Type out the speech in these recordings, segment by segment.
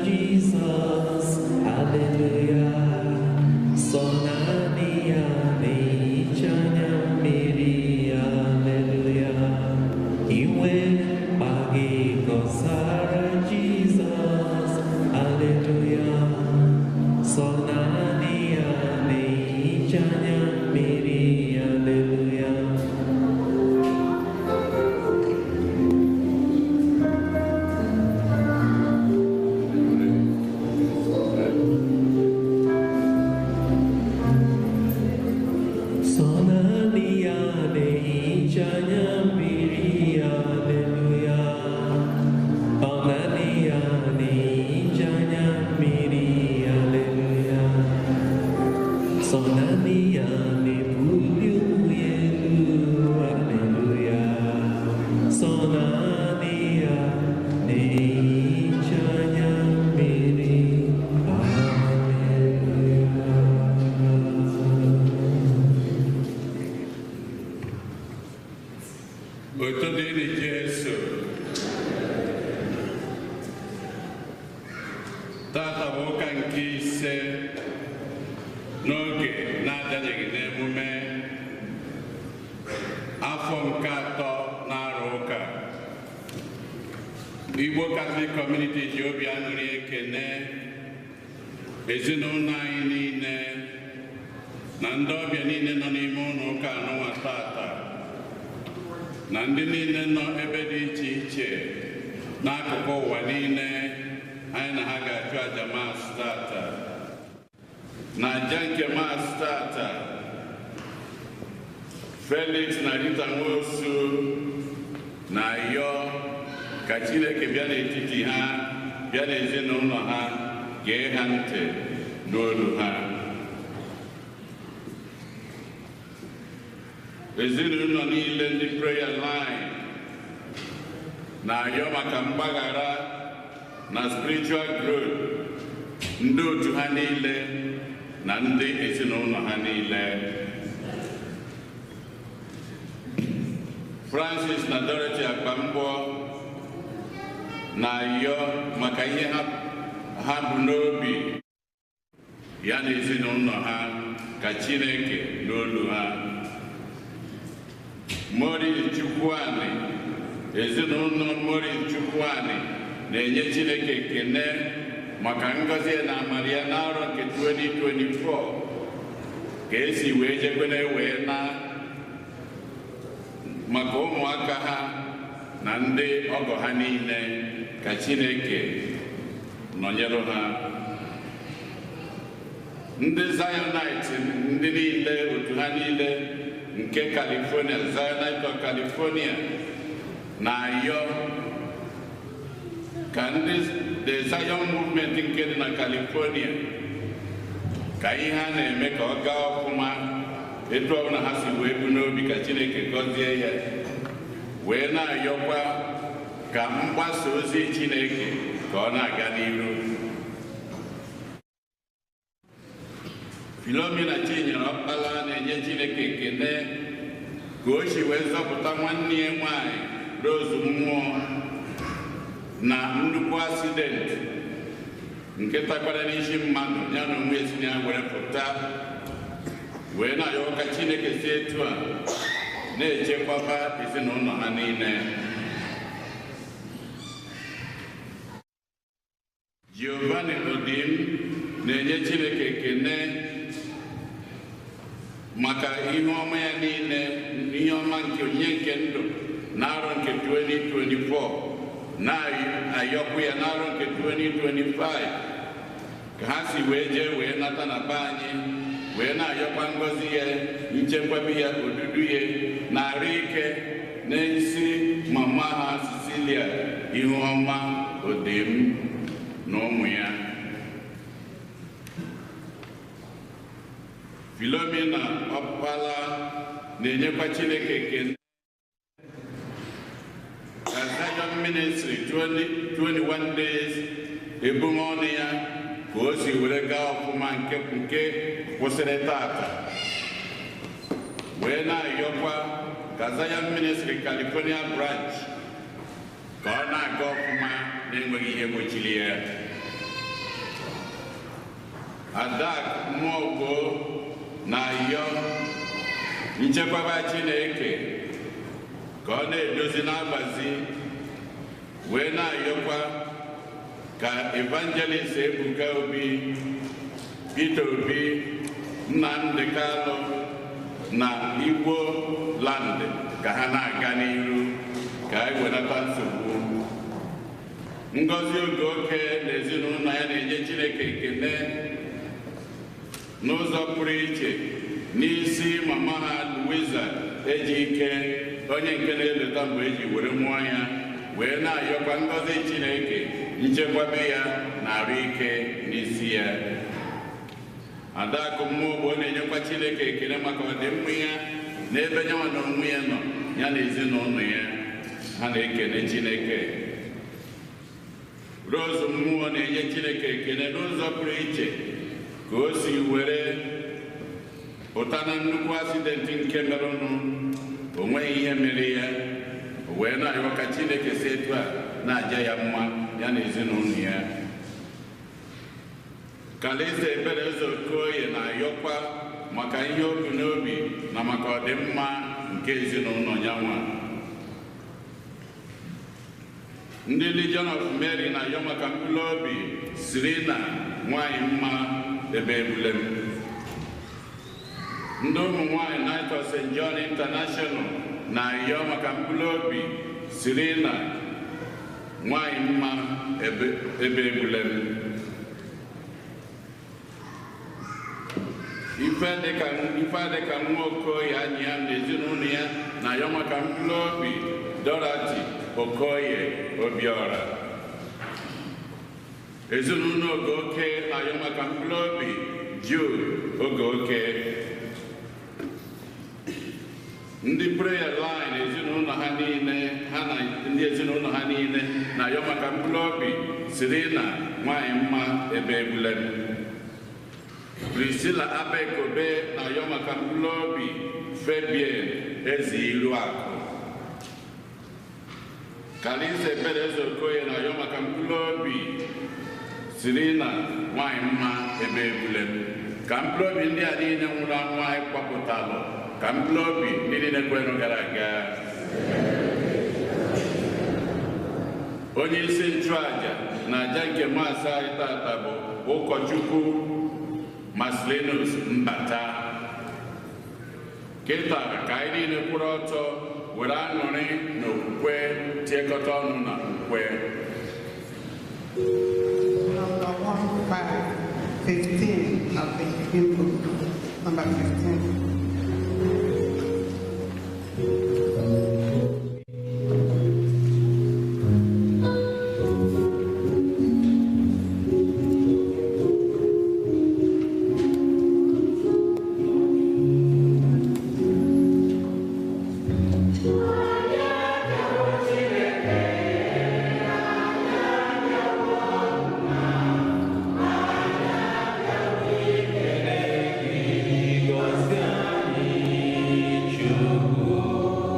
Jizọs, aleluya. Sọ naanị ya na-ehicha anya mmiri, aleluya. Inwe mkpa gị kọsara Jizọs, aleluya. Sọ naanị ya na-ehicha anya mmiri, aleluya. Sọ naanị ya na-ehicha anya mmiri, aleluya. Ọ naanị ya na-ehicha anya mmiri, aleluya. Sọ naanị ya na-ebuli ụmụ ya elu, aleluya. Sọ naanị ya na-ehicha anya mmiri, aleluya. Otuto dịrị Jesu. Tata bụ ụka nke ise n'oge na-adanyeghị n'emume afọ nke atọ na-arụ ụka. Igbo Catholic Community ji obi aṅụrị ekene ezinụlọ anyị niile na ndị ọbịa niile nọ n'ime ụlọ ụka anụnwa tata, na ndị niile nọ ebe dị iche iche n'akụkụ ụwa niile anyị na ha ga-achụ aja Mass tata. Na aja nke Mass tata, Felix na Rita Nwosu na-ayọ ka Chineke bịa n'etiti ha, bịa n'ezinụlọ ha, gee ha ntị n'olu ha. Ezinụlọ niile ndị prayer line na-ayọ maka mgbaghara na spiritual growth ndị otu ha niile na ndị ezinụlọ ha niile. Francis na Dorothy Akpamgbọ na-ayọ maka ihe ha bụ n'obi ya na ezinụlọ ha, ka Chineke n'olu ha. Maureen Chukwuani, ezinụlọ Maureen Chukwuani na-enye Chineke ekene maka ngọzi na amara ya n'arọ nke 2024, ka esi wee jekwene wee na maka ụmụaka ha na ndị ọgọ ha niile, ka Chineke nọnyere ha. Ndị Zionite, ndị niile otu ha niile nke California, Zionite of California, na-ayọ ka ndị The Zion Movement nke dị na California, ka ihe ha na-eme ka ọ gaa ọfụma etu ọbụla ha si wee bu n'obi, ka Chineke gọzie ya, wee na-ayọkwa ka mgbasa ozi Chineke ka ọ na-aga n'iru. Philomena Chinyere Ọkpala na-enye Chineke ekene ka o si wee zọpụta nwanne ya nwanyị Rose Mmụọ na nnukwu accident nke takwara n'isi mmadụ, ya na onwe esi ya were pụta, wee na-ayọ ka Chineke si etu a na-echekwaba ezinụlọ ha niile. Giovanni Odim na-enye Chineke ekene maka ihe ọma ya niile, ihe ọma nke onyinye nke ndụ n'arọ nke 2024, na-ayọkwu ya n'arọ nke 2025 ka ha si wee jee wee nata na be anyị, wee na-ayọkwa ngọzi ya, nchekwabi ya, odudu ya na arụ ike n'isi mama ha Cecilia Ihuọma Odim na ụmụ ya. Philomena Ọkpala na-enyekwa Chineke ekele ka Zion Ministry 21 days ebumọnụ ya ka o si were gaa ọfụma nke kwụsịrị tata, wee na-ayọkwa ka Zion Ministry California branch ka ọ na-aga ọfụma na-enweghị ihe gbochiri ya. Adak Mmụọgbo na-ayọ nchekwaba Chineke ka ọ na-edozi na-agbazi, wee na-ayọkwa ka Evangelist Ebuka Obi, Peter Obi, Nnamdi Kalụ na Igbo Land ka ha na-aga n'iru ka e wenata nsogbu. Ngọzi Ogoke na ezinụlọ ya na-enye Chineke ekele n'ụzọ pụrụ iche n'isi mama ha Louisa Ejike, onye nke na-eleta mgbe eji were mụọ ya, wee na-ayọkwa ngọzi Chineke, nchekwabe ya na arụ ike n'isi ya. Adakụ Mmụọgbo na-enyekwa Chineke ekele maka ọdịmma ya n'ebe nyanwa na onwe ya nọ, ya na ezinụlọ ya, ha na-ekele Chineke. Rose Mmụọ na-enye Chineke ekele n'ụzọ pụrụ iche ka o si were pụta na nnukwu asidenti nke merụnụ, o nweghị ihe mere ya, o wee na-arịọ ka Chineke si etu a na-aja ya mma, ya na ezinụlọ ya. Kalịsta Ebere Okoye na-ayọkwa maka ihe obi n'obi na maka ọdịmma nke ezinụlọ ya nwa. Ndị Legion of Mary na-ayọ maka mkpụrụ obi siri na nwanyị mma ebe ebule m. Ndị ụmụ nwanyị Knight of St. John International na-ayọ maka mkpụrụ obi siri na nwanyị mma ebe ebule m. Ife dịka nwa Okoye anyị ya na ezinụlọ ya na-ayọ maka mkpụrụ obi Dorothy Okoye Obiora. Ezinụlọ Ogoke na-ayọ maka mkpụrụ obi Jude Ogoke. Ndị prayer line ezinụlọ ha niile, ha na ndị ezinụlọ ha niile na-ayọ maka mkpụrụ obi siri na nwanyị mma ebe ebule m. Priscilla Abekobe na-ayọ maka mkpụrụ obi Fabian Eze Iruakụ. Kalisa Ebere Okoye na-ayọ maka mkpụrụ obi siri na nwanyị mma ebe ebule m. Ka mkpụrụ obi ndị a niile nwụrụ anwụ anyị kpọpụtalụ, ka mkpụrụ obi ndị niile kwenụ gara aga. Onye isi nchụaja na aja nke maasị anyị tata bụ ụkọchukwu Marcelinus Mbata. Kịta ka anyị niile kwụrụ ọtọ were aṅụrị na okwukwe tiekọta ọnụ na okwukwe. Number 1, 5, 15 of the hymn book. Number 15. Chukwu.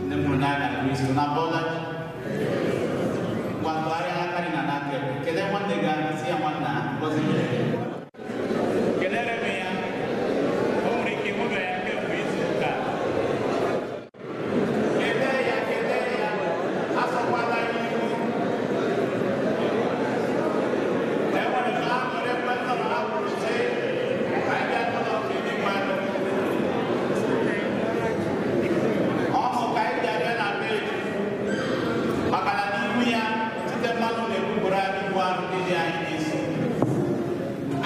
Ndị mụrụ n'anya na Kristo na bọla ngwa tụgharịa aka gị na n'aka ekpe kelee nwanne gị aka sị ya nwanna ngọzi dịrị gị. Kelere m ya, o nwere ike ịhụbe ya kemgbe izu ụka a. Kelee ya, kelee ya, asọkwala ya ihu. Enwere m aṅụrị mgbe m nọrọ ha kwuru sị, "Anyị bịa n'ụlọ nke ndị mmadụ." Ọṅụ ka anyị bịa na be Chukwu, maka na n'ihu ya site mmanụ na-ebupụrụ anyị ibu arụ ndị dị anyị n'isi.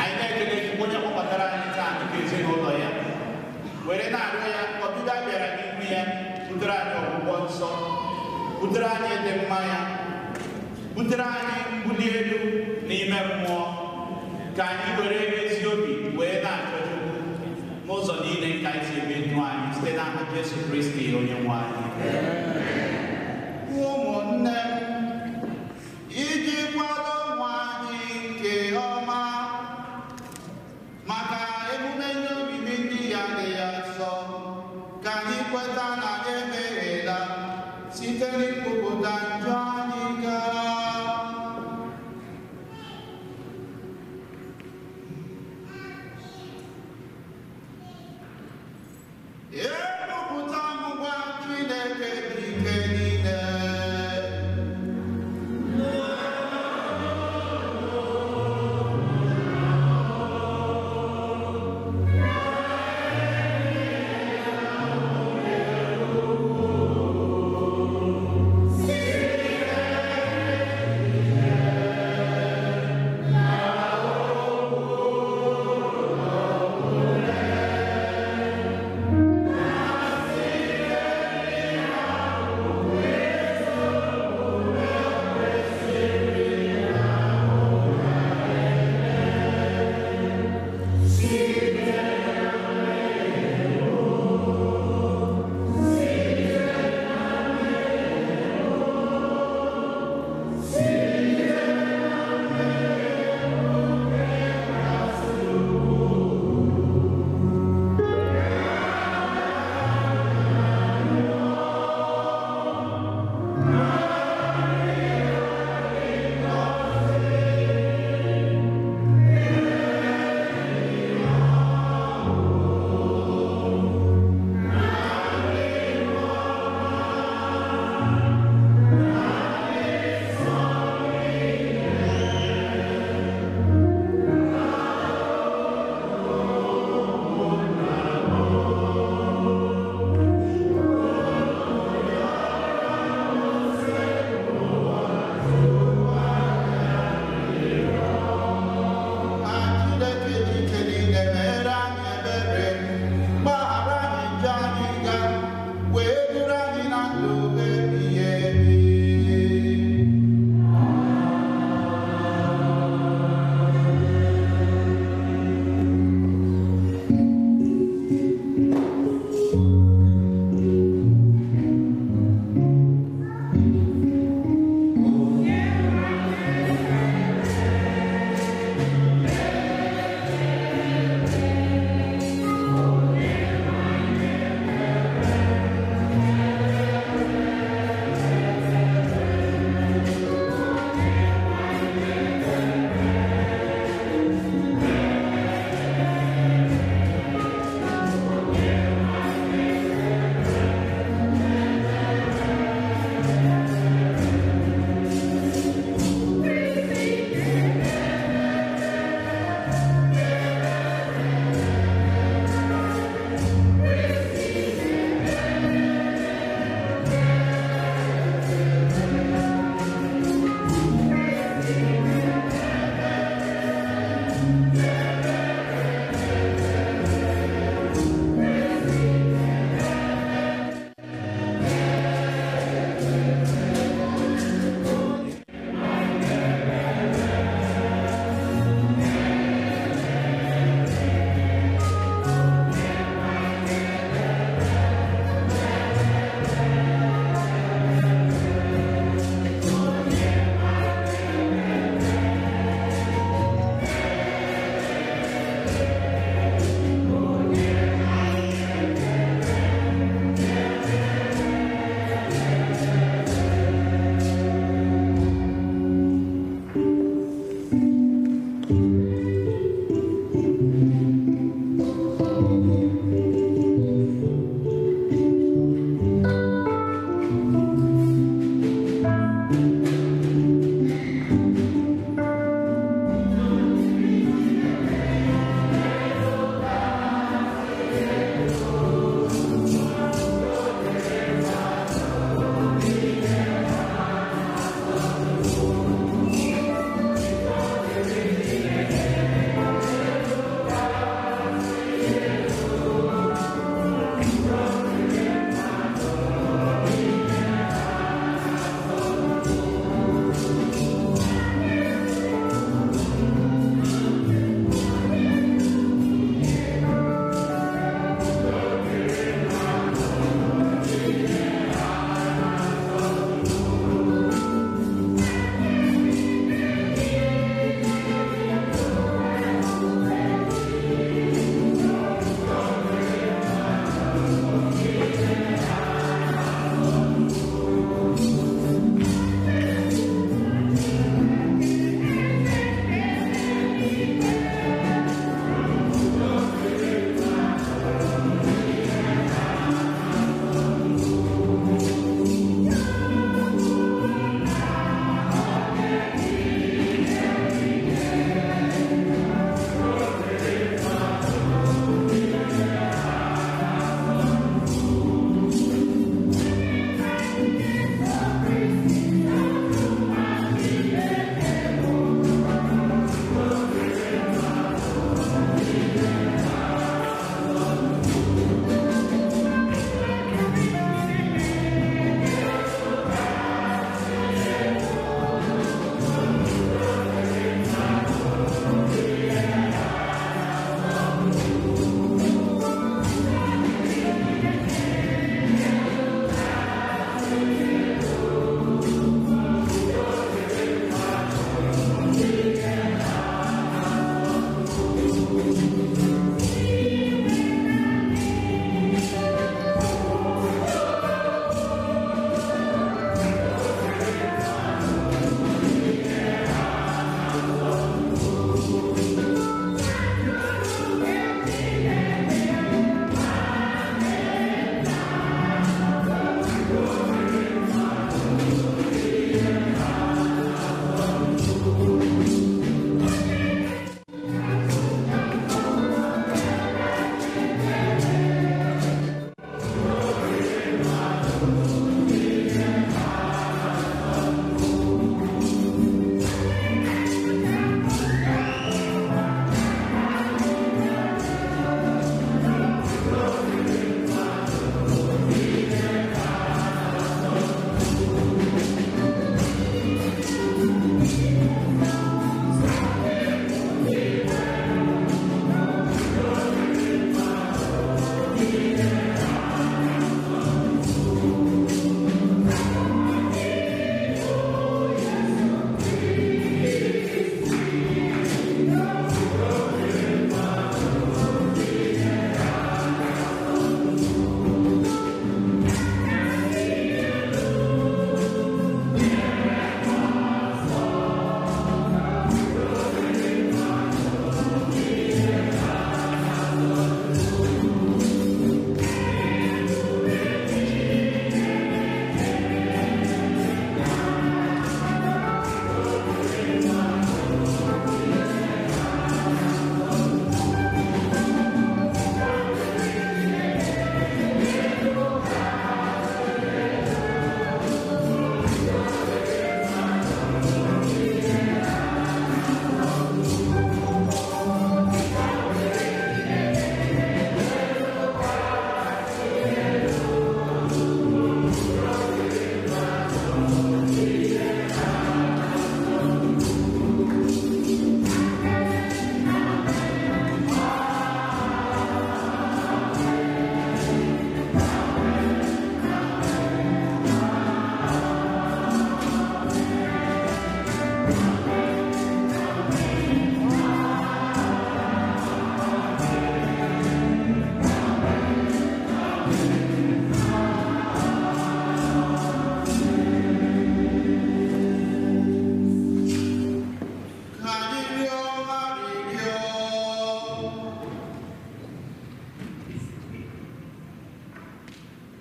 Anyị na-ekele Chukwu onye kpọkọtara anyị taa dịka ezinụlọ ya, were na-arịọ ya ka ọbịbịa bịara n'ihu ya butere anyị ọgwụgwọ nsọ, butere anyị ịdị mma ya, butere anyị mbuli elu n'ime mmụọ, ka anyị were ezi obi wee na-achọ Chukwu n'ụzọ niile nke anyị si eme ndụ anyị site n'aha Jesu Kristi onye nwe anyị. Ụmụnne m, iji kwado onwe anyị nke ọma maka emume ihe omimi ndị ya dị ya nsọ, ka anyị kweta na anyị emehiela site n'ikwupụta njọ anyị gaa. Ekwupụta m gwa Chineke dị ike niile.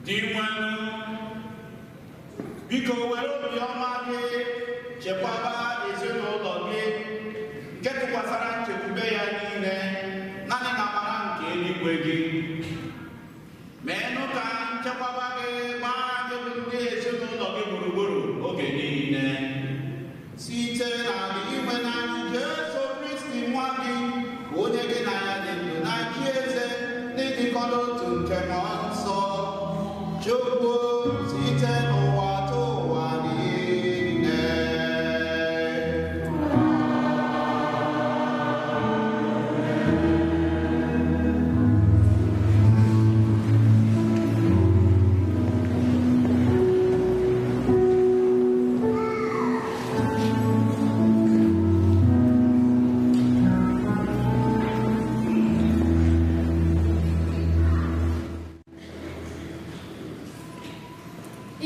Dinwenụ, biko were obiọma gị chekwaba ezinụlọ gị nke tụkwasara nchekwube ya niile naanị na amara nke eluigwe gị. Meenụ ka nchekwaba gị gbaa anyị bụ ndị ezinụlọ gị gburugburu oge niile. Site n'ala inwe n'anyị Jesu Kristi nwa gị, onye gị na ya dị ndụ na chi eze n'ịdịkọ n'otu nke Mmụọ Nsọ, Chukwu site n'ụwa tụ ụwa niile.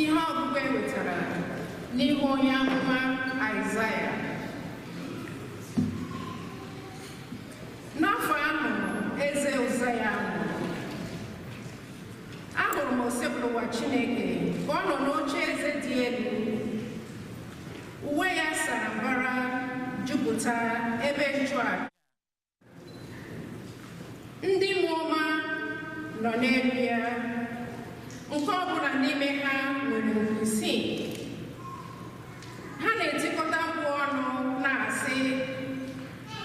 Ihe ọgụgụ e wetara n'ihu onye amụma Aịzaya. N'afọ ahụ eze Uzaya nwụrụ, ahụrụ m Osebụrụwa Chineke ka ọ nọ n'oche eze dị elu. Uwe ya sara mbara jupụta ebe nchụaja. Ndị mmụọ ọma nọ n'elu ya. Nke ọ bụla n'ime ha nwere nku isii. Ha na-etikọta mkpu ọnụ na-asị,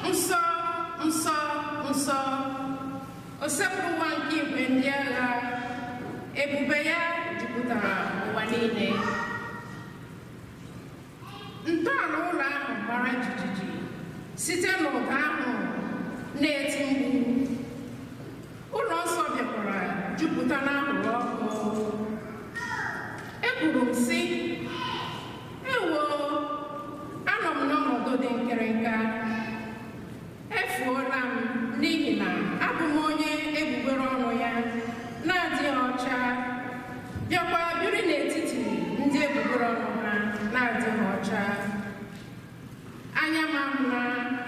nsọ, nsọ, nsọ, Osebụrụwa nke igwe ndị agha, ebube ya jupụtara ụwa niile. Ntọala ụlọ ahụ mara jijiji site n'ụda ahụ na-eti mkpu. Ụlọ nsọ bịakwara jupụta n'anwụrụ ọkụ. Ekwuru m sị, ewo, anọ m n'ọnọdụ dị nkịrịnka. Efuola m n'ihi na abụ m onye egbugbere ọnụ ya na-adịghị ọcha, bịakwa biri n'etiti ndị egbugbere ọnụ ha na-adịghị ọcha. Anya m ahụla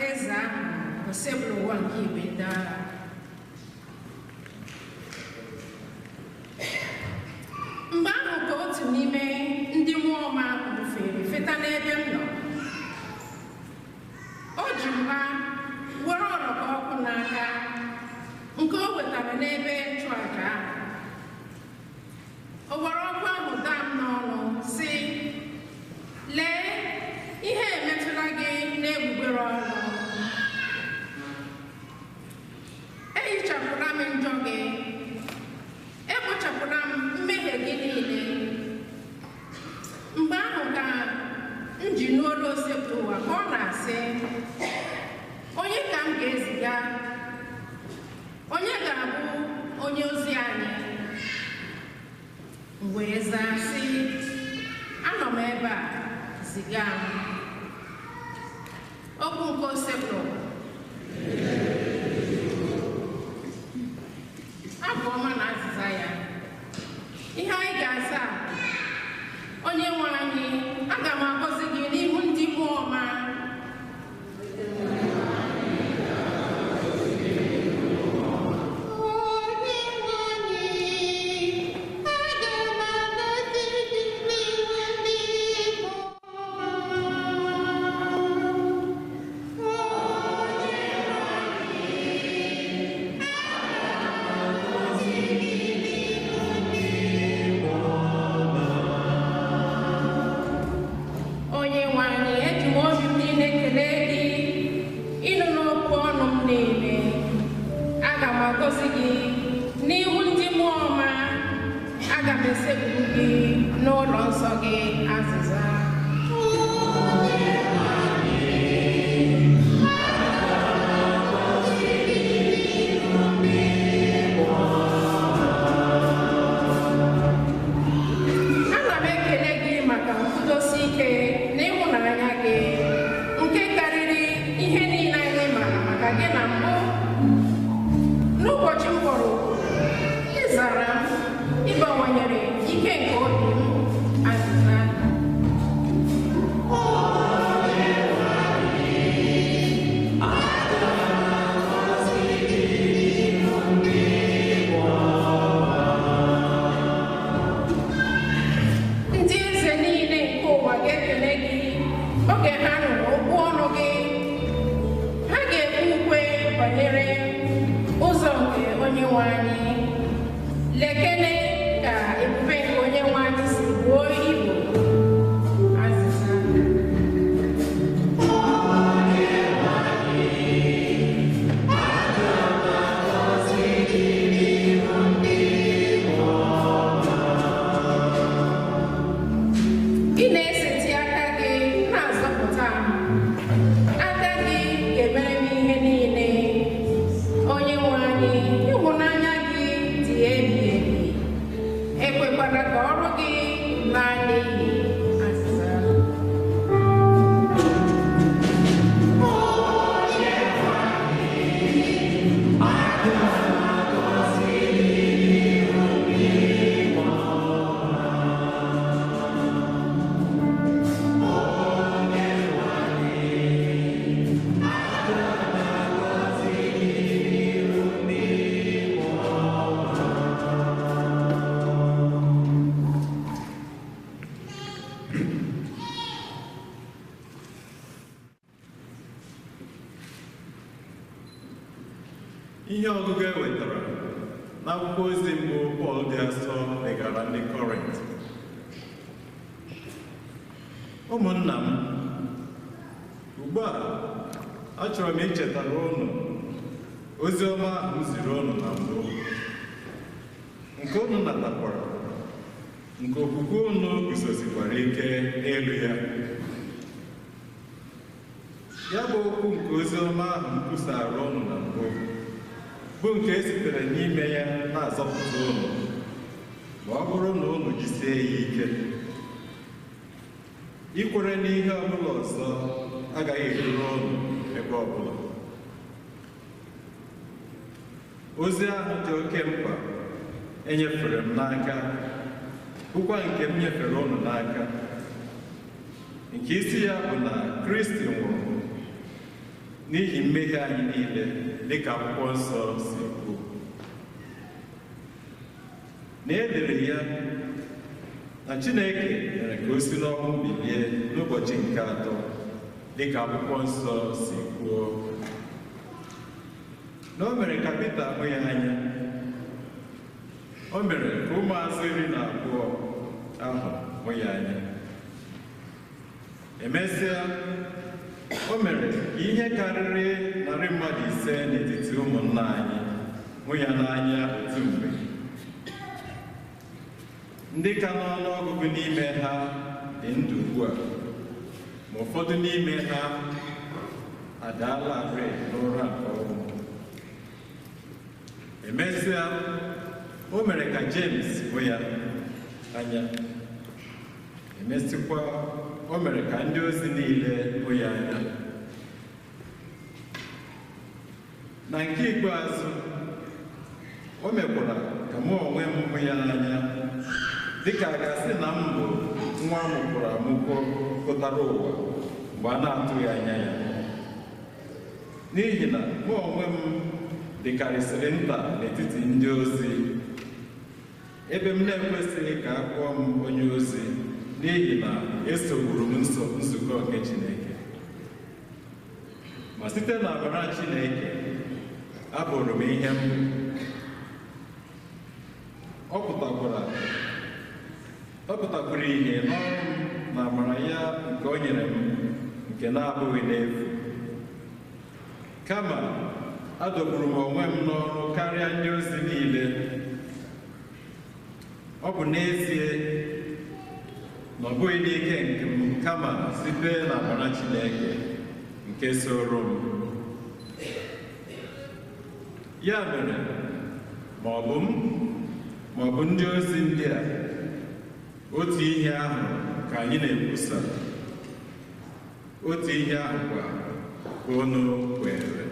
eze ahụ, Osebụrụwa nke igwe ndị agha. Mgbe ahụ ka otu n'ime ndị mmụọ ọma ahụ fere feta n'ebe m nọ. O ji mma were ọrọkọ ọkụ n'aka nke o wetara n'ebe nchụaja ahụ. O were ọkụ ahụ daa m n'ọnụ sị, lee, ihe emetụla gị n'egbugbere ọnụ. Ehichapụla m njọ gị, ekpochapụla m mmehie gị niile. Mgbe ahụ ka m ji n'olu Osebụrụwa ka ọ na-asị, onye ka m ga-eziga? Onye ga-abụ onye ozi anyị? M wee zaa sị, anọ m ebe a, ziga m. Okwu nke Osebụrụwa. Abụ ọma na azịza ya. Ihe anyị ga-aza, onye nwe anyị, aga m agọzi gị n'ihu ndị mmụọ ọma. Onye nwe anyị, aga m agọzi gị n'ihu ndị mmụọ ọma. Onye nwe anyị, aga m agọzi gị n'ihu ndị mmụọ ọma. Onye nwe anyị, eji m obi m niile kelee gị ịnụ n'okwu ọnụ m niile. Aga m agọzi gị n'ihu ndị mmụọ ọma. Aga m esekpuru gị n'ụlọ nsọ gị. Azịza. Onye nwe anyị, aga m agọzi gị n'ihu ndị mmụọ ọma. Ana m ekele gị maka nkwudosi ike na ịhụnanya gị nke karịrị ihe niile anyị maara maka gị na mbụ. N'ụbọchị m kpọrọ oku, ị zara m, ị bawanyere ike nke obi m. Azịza. Ekwekwala ka ọrụ gị laa n'iyi. Azịza. Ihe ọgụgụ e wetara n'akwụkwọ ozi mbụ Pọl dị asọ degara ndị Kọrint. Ụmụnna m, ugbu a achọrọ m ichetara unu ozi ọma ahụ m ziri unu na mbụ, nke unu natakwara, nke okwukwe unu guzosikwara ike n'elu ya. Ya bụ okwu nke ozi ọma ahụ m kwusara unu na mbụ, bụ nke e sitere n'ime ya na-azọpụta unu, ma ọ bụrụ na unu jisie ya ike. Ikwere n'ihe ọbụla ọzọ agaghị eduru unu ebe ọbụla. Ozi ahụ dị oke mkpa enyefere m n'aka, bụkwa nke m nyefere unu n'aka, nke isi ya bụ na Kristi nwụrụ n'ihi mmehie anyị niile, dịka akwụkwọ nsọ si kwuo, na e dere ya na Chineke mere ka o si n'ọnwụ bilie n'ụbọchị nke atọ, dịka akwụkwọ nsọ si kwuo, na o mere ka Pita hụ ya anya, o mere ka ụmụazụ 12 ahụ hụ ya anya. Emesịa, o mere ka ihe karịrị 500 mmadụ n'etiti ụmụnna anyị hụ ya n'anya otu mgbe. Ndị ka n'ọnụ ọgụgụ n'ime ha dị ndụ ugbu a, ma ụfọdụ n'ime ha adaalarị n'ụra nke ọnwụ. Emesịa, o mere ka James hụ ya anya. Emesịkwa, o mere ka ndị ozi niile hụ ya anya. Na nke ikpeazụ, o mekwara ka mụ onwe m hụ ya anya, dịka a ga-asị na m bụ nwa amụkwuru amụkwo pụtara ụwa mgbe a na-atụghị anya ya. N'ihi na mụ onwe m dịkarịsịrị nta n'etiti ndị ozi, ebe m na-ekwesịghị ka a kpọọ m onye ozi, n'ihi na esogburu m nzukọ nke Chineke. Ma site n'amara Chineke, abụrụ m ihe m. Ọ pụtakwara ihe n'ọrụ m na amara ya nke o nyere m, nke na-abụghị n'efu. Kama adọgburu m onwe m n'ọrụ karịa ndị ozi niile. Ọ bụ n'ezie na ọ bụghị n'ike nke m, kama site n'amara Chineke nke soro m. Ya mere, ma ọ bụ m ma ọ bụ ndị ozi ndị a, otu ihe ahụ ka anyị na-ekwusa, otu ihe ahụ kwa ka unu kwere.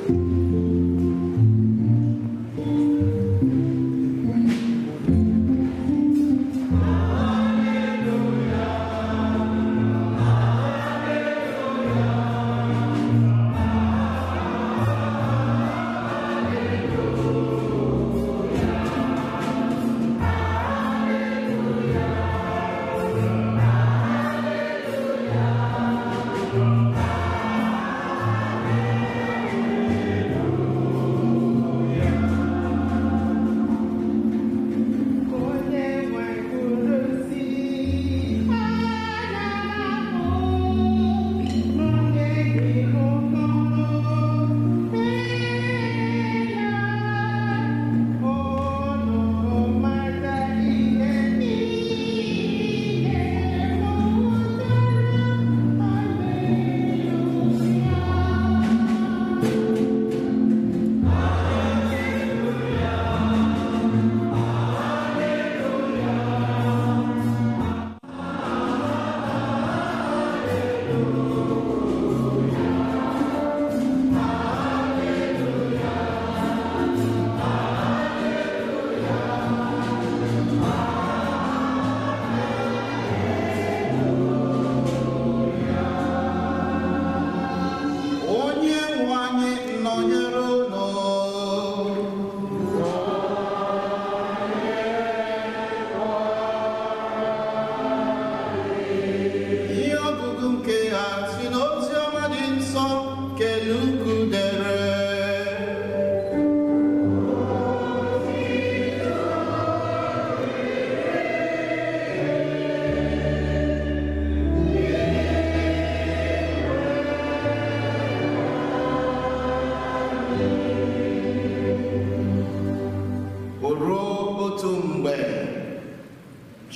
Thank you.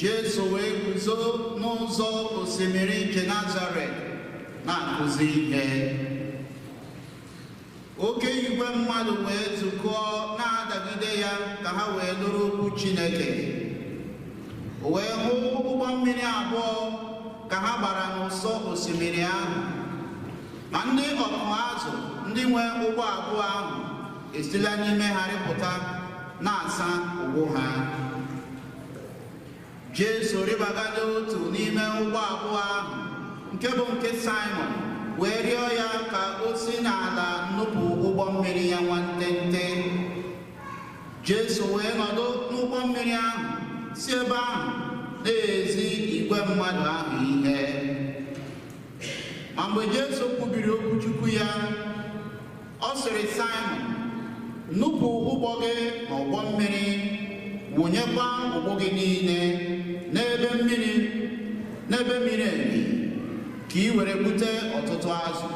Jesu wee guzo n'ụzọ osimiri nke Nazaret na-akụzi ihe. Oke igwe mmadụ wee zukọọ na-adagide ya ka ha wee nụrụ okwu Chineke. O wee hụ ụgbọ mmiri abụọ ka ha gbara n'ụsọ osimiri ahụ. Ma ndị ọkụ azụ ndị nwe ụgbọ abụọ ahụ esila n'ime ha rịpụta na-asa ụgbụ ha. Jesu rịbaga n'otu n'ime ụgbọ abụọ ahụ nke bụ nke Saịmọn, wee rịọ ya ka o si n'ala nupụ ụgbọ mmiri ya nwantịntị. Jesu wee nọdụ n'ụgbọ mmiri ahụ si ebe ahụ na-ezi igwe mmadụ ahụ ihe. Ma mgbe Jesu kwubiri okwu Chukwu ya, ọ sịrị Saịmọn, nupụ ụgbọ gị n'ụgbọ mmiri, wụnyekwa ụgbọ gị niile n'ebe mmiri emi, ka ị were gbute ọtụtụ azụ.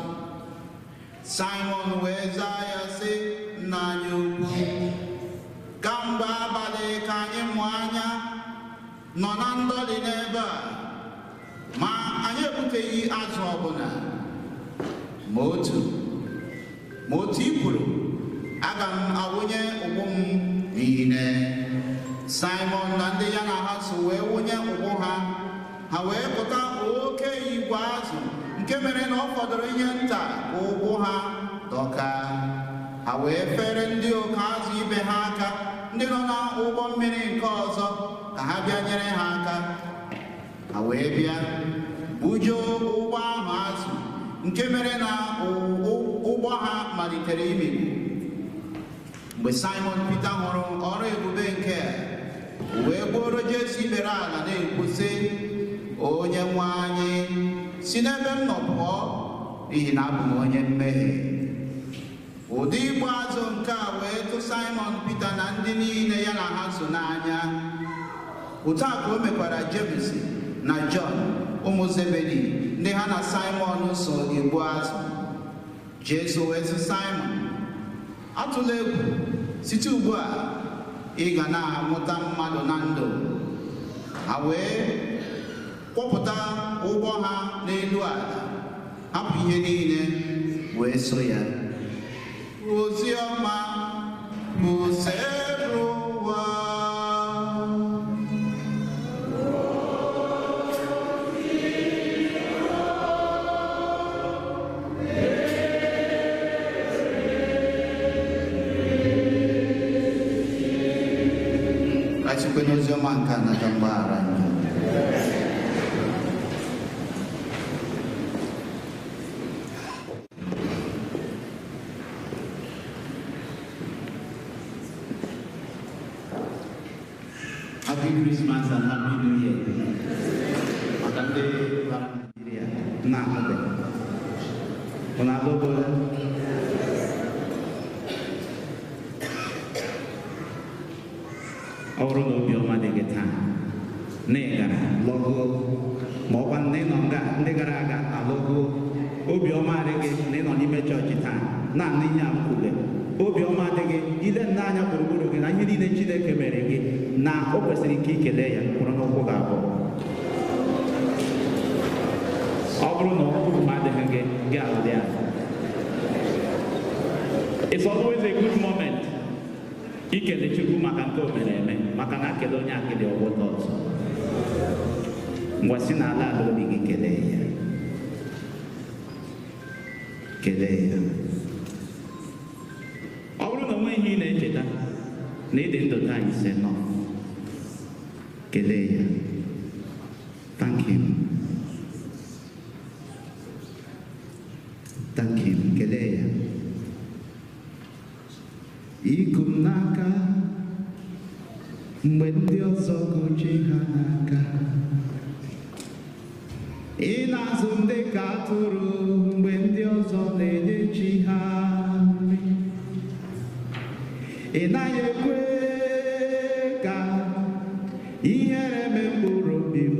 Saịmọn wee zaa ya sị, nna anyị ukwu, kamgbe abalị ka anyị mụ anya nọ na ndọlị n'ebe a, ma anyị egbuteghị azụ ọbụla. Ma otu i kwuru, aga m awụnye ụgbụ m niile. Saịmọn na ndị ya na ha so wee wụnye ụgbụ ha, ha wee pụta oke igwe azụ nke mere na ọ fọdụrụ ihe nta ka ụgbụ ha dọka. Ha wee fere ndị oke azụ ibe ha aka, ndị nọ n'ụgbọ mmiri nke ọzọ, ka ha bịa nyere ha aka. Ha wee bịa bujuo ụgbọ ahụ azụ nke mere na ụgbọ ha malitere imikpu. Mgbe Saịmọn Pita hụrụ ọrụ ebube nke a, o wee gbuoro Jesu ikpere ala na-ekwu sị, onye nwe anyị, si n'ebe m nọ pụọ, n'ihi na abụ m onye mmehie. Ụdị igbu azụ nke a wee tụ Saịmọn Pita na ndị niile ya na ha so n'anya. Otu a ka o mekwara Jemis na Jọn ụmụ Zebedi, ndị ha na Saịmọn so egbu azụ. Jesu wee sị Saịmọn, atụla egwu, site ugbu a ị ga na-amụta mmadụ na ndụ. Ha wee kwọpụta ụgbọ ha n'elu ala, hapụ ihe niile wee so ya. Ozi ọma bụ ụwa. Anyị n'ozi ọma nke a nata mgbaghara njọ. Happy Christmas and Happy New Year. Maka ndị bara Nigeria na-ahụbeghị. Unu alụbụla? Ọ bụrụ na obiọma dị gị taa na ị gara lọgoo, ma ọkwa na ịnọ nga ndị gara aga alọgoo, obiọma adịghị na ịnọ n'ime chọọchị taa na-anụ ihe a m kwuru. Obiọma adịghị ile nne anya gburugburu gị na ihe niile Chineke mere gị na o kwesịrị ka ị kelee ya kwụrụ n'ụkwụ gị abụọ. Ọ bụrụ na ụkwụ m adịghị gị, gị alụdị ahụ. It's always a good moment ikele Chukwu maka nke o mere eme, maka na akele onye akele ọgbọta ọzọ. Ngwa si n'ala ala obi gị kelee ya, kelee ya. Ọ bụrụ na o nweghị ihe ị na-echeta na ịdị ndụ taa ise nọ, kelee ya. Thank him. Thank him. Kelee ya. Iku m n'aka mgbe ndị ọzọ gochi ha n'aka, ị na-azụ m dị ka atụrụ mgbe ndị ọzọ na-enye chi ha nri. Ị naghị ekwe ka ihere mee mkpụrụ obi m,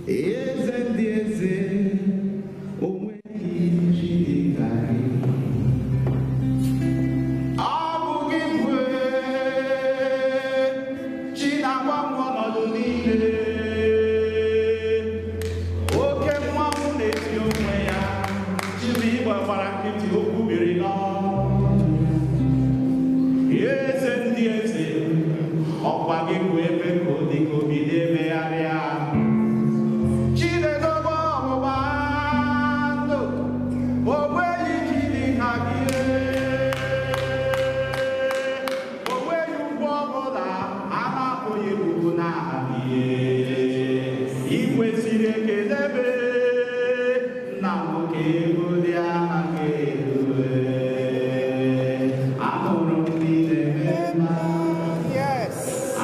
eze ndị eze, o nweghị chi dị ka gị. Ọ bụ gị nwe chi na Eze ndị eze, ọkwa gị bụ ebe ka ọ dị ka obi na-emegharị ahụ. Chinedobe ọgbụgba ndụ, o nweghị chi dị ka gị. O nweghị ụgwọ ọbụla a na-apụghị ịkwụ n'aha gị. I kwesịrị ekele be nna m ka ego dị aha gị elu. Ahụrụ m ndị na-eme mma.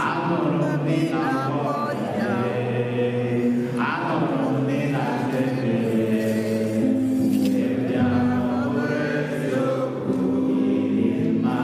Ahụrụ m ndị na-akpọ ọrịa. Ahụrụ m ndị na-ata ekpere. Ebe ahụ bụrụ eziokwu ịdị mma.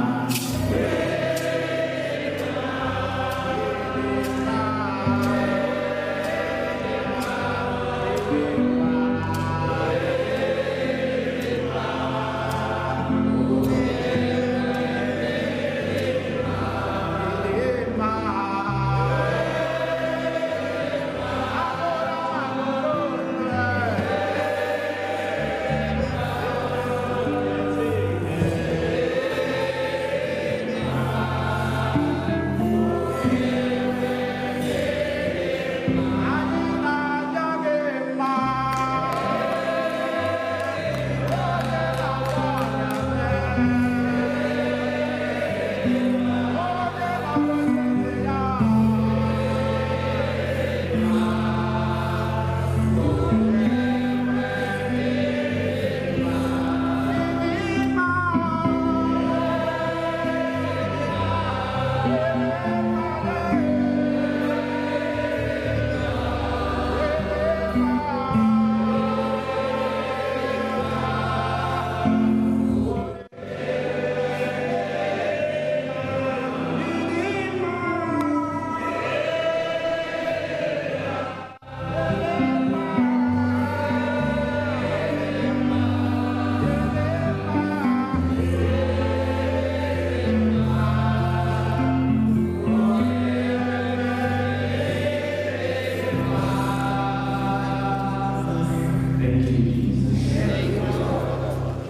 Thank you, Jesus.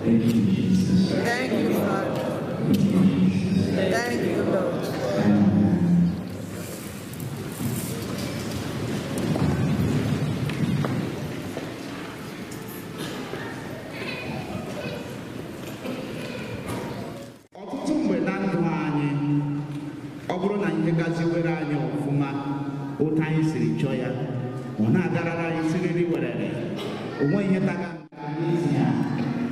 Thank you, Jesus. Thank you, Father. Thank you, Jesus. Thank you, Lord. Amen. Ọtụtụ mgbe na ndụ anyị, ọ bụrụ na ihe gaziwere anyị ọfụma otu anyị siri chọọ ya, ọ na-agarara anyị siriri werere, onwe ihe taga n'isi ya,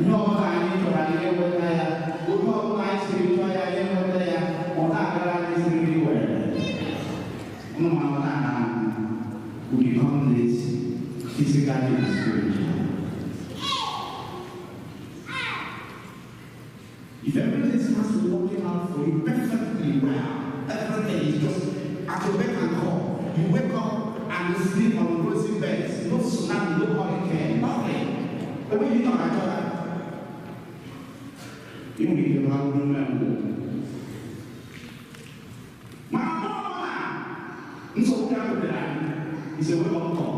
ihe ọbụla anyị chọrọ anyị enweta ya, oge ọbụla anyị siri chọọ ya anyị enweta ya, ọ na-agara anyị siriri werere. Ụnụ ma ọ na we become lazy physically and spiritually. If everything starts working out for you perfectly well, everything is just at your beck and call. You wake up and you sleep on rosy beds, no tsunami, no hurricane, nothing. The way you talk at other, you will be around remember. My mama, nsogbu ahụ bịara anyị, is a wake up call.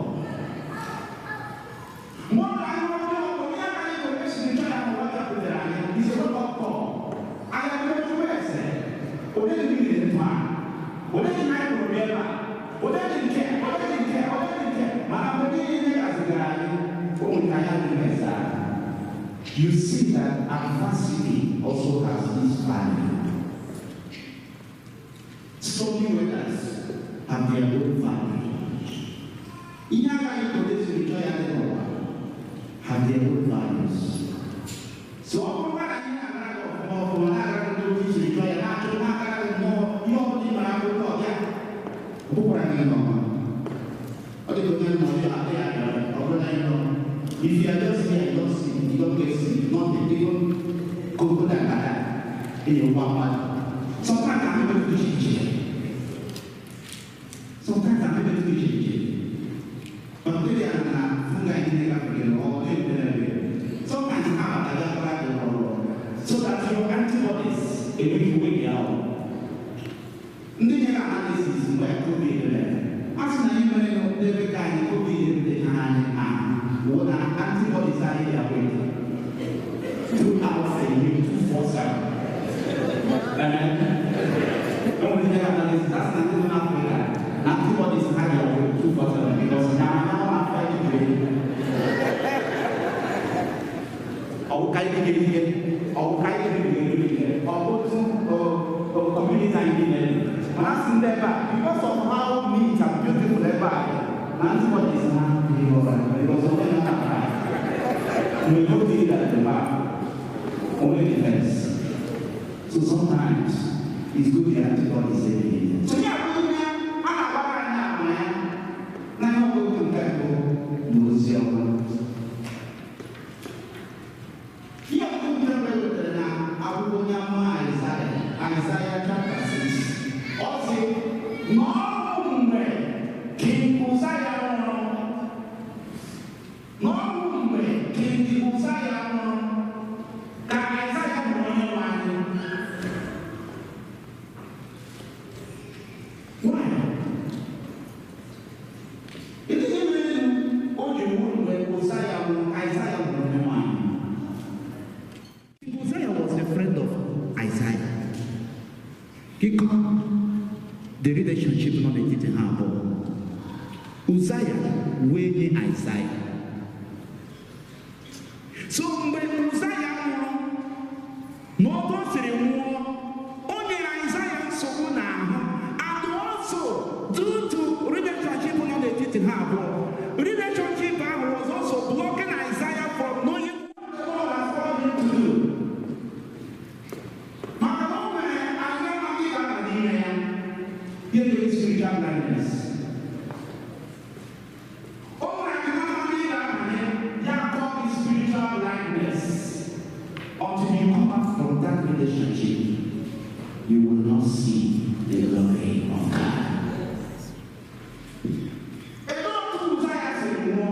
Mgbe ọ bụla anyị nwere ọkụ, onye aka anyị nwere esiri chọọ ya n'ụwa bịakwutere anyị, is a wake up call. Anyị abịa ese, onye dị mmiri ndụ a, onye dị na anyị hụrụ ebe a, onye dị nke, onye dị nke, onye dị nke, mana mgbe niile gazigara anyị, ụmụ nke anyị adịghị ese ahụ. You see that adversity also has its value. Stormy weathers have their own value. Ihe agaghị ka o siri chọọ ya dị n'ụwa have their own values. So ọ bụrụ na ihe na-agara gị ọfụma ọfụma na-agara gị otu i siri chọọ ya na-achọ na-agara gị nnọọ ihe ọbụla ị mara akwụkwọ ọbịa, ọ bụkwara gị nke ọma. Ọ dị ka onye nọ ọbịa adịghị abịa, ọ bụrụ na ị nọ. If you are just here, you don't see, you don't get sick, nothing, even cocoa and dada in your one mouth. Sometimes I'm able to change. Sometimes I'm able to change. Bacteria na fungi in the or sometimes I'm at so that your antibodies a weak way out. Ndị nyere analysis mgbe COVID mere, a sị na ihe mere n'ebe ka anyị COVID eruteghị anyị ahụ wụ na antibodies anyị dị awake throughout the year 247. Amen. Enwere ihe ga-analysis, that's na ndị nọ n'Africa na antibodies ha ga-abụ 247 because nyama nyama na-afọ ejiri. Ọwụ ka anyị ga-eri, ọwụ ka anyị ga-eri, ọ bụ otu community anyị niile. Mana asị ndị ebe a, because of how neat and beautiful ebe a dị, na antibodies ha dị ọbara because onye na-ata we go think that the back only defense. So sometimes it's good the antibodies say it. So yeah, we are na na na nke mbụ n'ozi ọma. Ihe ọgụgụ nke mbụ e wetara na akwụkwọ onye amụma Aịzaya, Aịzaya chapter 6. Ọ sị na ọ bụ mgbe King Uzaya nwụrụ, na ọ bụ mgbe King Uzaya nwụrụ ka Aịzaya hụrụ onye nwe anyị. Why? Ihe mere o ji nwụrụ mgbe Uzaya nwụrụ, Aịzaya hụrụ onye nwe anyị. Uzziah was a friend of Isaiah. Ịkọ the relationship nọ n'etiti ha abụọ. Uzziah wee nye Isaiah. So mgbe Uzziah nwụrụ, na otu o siri nwụọ, o nyere Isaiah nsogbu n'ahụ, and also due to relationship nọ n'etiti ha abụọ. Relationship ahụ was also blocking Isaiah from knowing what God has called him to do. Maka na o nwere anya maka ịba n'ime ya, ya enweghị spiritual blindness. O nwere anya maka ịba abanye, ya akpọ gị spiritual blindness. Until you come out from that relationship, you will not see the glory of God. Ebe otu Uzaya siri nwụọ,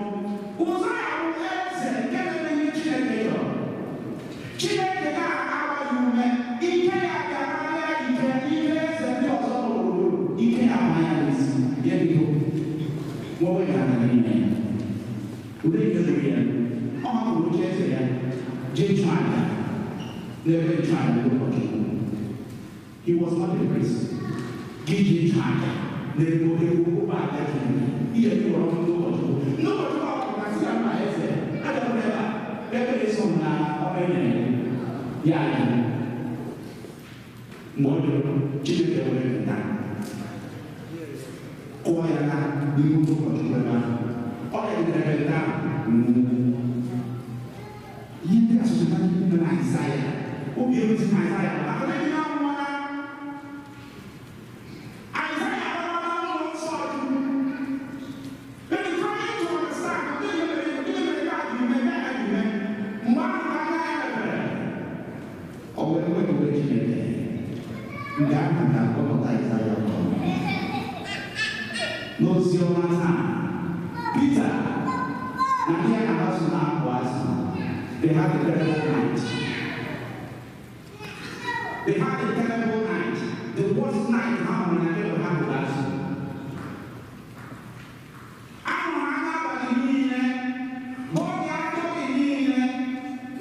Uzaya bụ eze nke na-eme ihe Chineke chọrọ. Chineke na-agba ya ume, ike ya ga-akarịa ike ike eze ndị ọzọ nọ gburugburu, ike ya ama ya n'isi, ya bido nwewe ya aka n'ime ya. Ụdị nke gburu ya, ọ hapụrụ oche eze ya, jee chụọ aja n'ebe nchụaja ndị ụkọchukwu. He was not a priest. Gị jee chụọ aja n'ebe ebe ụgbọ aja Chineke. Ihe ndị gwọrọ ndị ụkọchukwu. Ndị ụkọchukwu ahụ pụtara sị ya mba eze, agakwala ebe a, ebe na-eso m na ọrụ e nyere ya anyị. Mgbe ọ jụrụ, Chineke were nta kụọ ya na n'ihu ndị ụkọchukwu ebe ahụ. Ọ rịagidere nta ahụ nwụọ. Ihe ndị a sochara ndị mere Aịzaya. Obi erughị na Aịzaya maka na ndị na-anwụọla. Aịzaya agbawala n'ụlọ nsọ Chukwu. They trying to understand gịnị mere gịnị mere ka a ji mee ka a ji mee. Mgbe ahụ ka anya ya mepere. Ọ wee wepụta Chineke. Nke ahụ ga-akpọpụta Aịzaya ọtọ. N'ozi ọma taa, Pita na ndị ya na-agbaso na-apụ azụ. They had a terrible night. They had a terrible night. The worst night ha hụrụ na kemgbe ha hụrụ azụ. Ahụrụ anya abalị niile, oge ajọghị niile,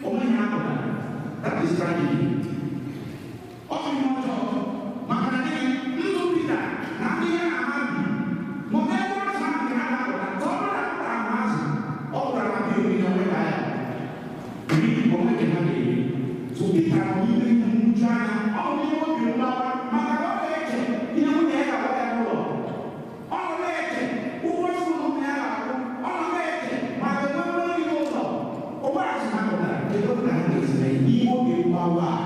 onwe ha pụtara. That is tragedy. Ọ bụ ihe ọjọọ maka na gịnị ndụ Pita na ndị ya na ha bi nọ n'ebe azụ ahụ nke ha na-apụta ka ọ bụrụ na apụtara ha azụ, ọ pụtara na bi obi na onwe ha ya. Iri onwe nke ha ga-eri. So Pita nọ n'ime ihe nhụju anya, ọ bụ ihe obi mgbawa maka na ọ na-eche ihe nwunye ya ga-agwa ya n'ụlọ. Ọ nọ na-eche ụgwọ sukulu ụmụ ya ga-akwụ. Ọ nọ na-eche ma a ga-enwe mmeri n'ụlọ. Onwe azụ ha pụtara, kedu ka ha ga-esi mee n'ime obi mgbawa a?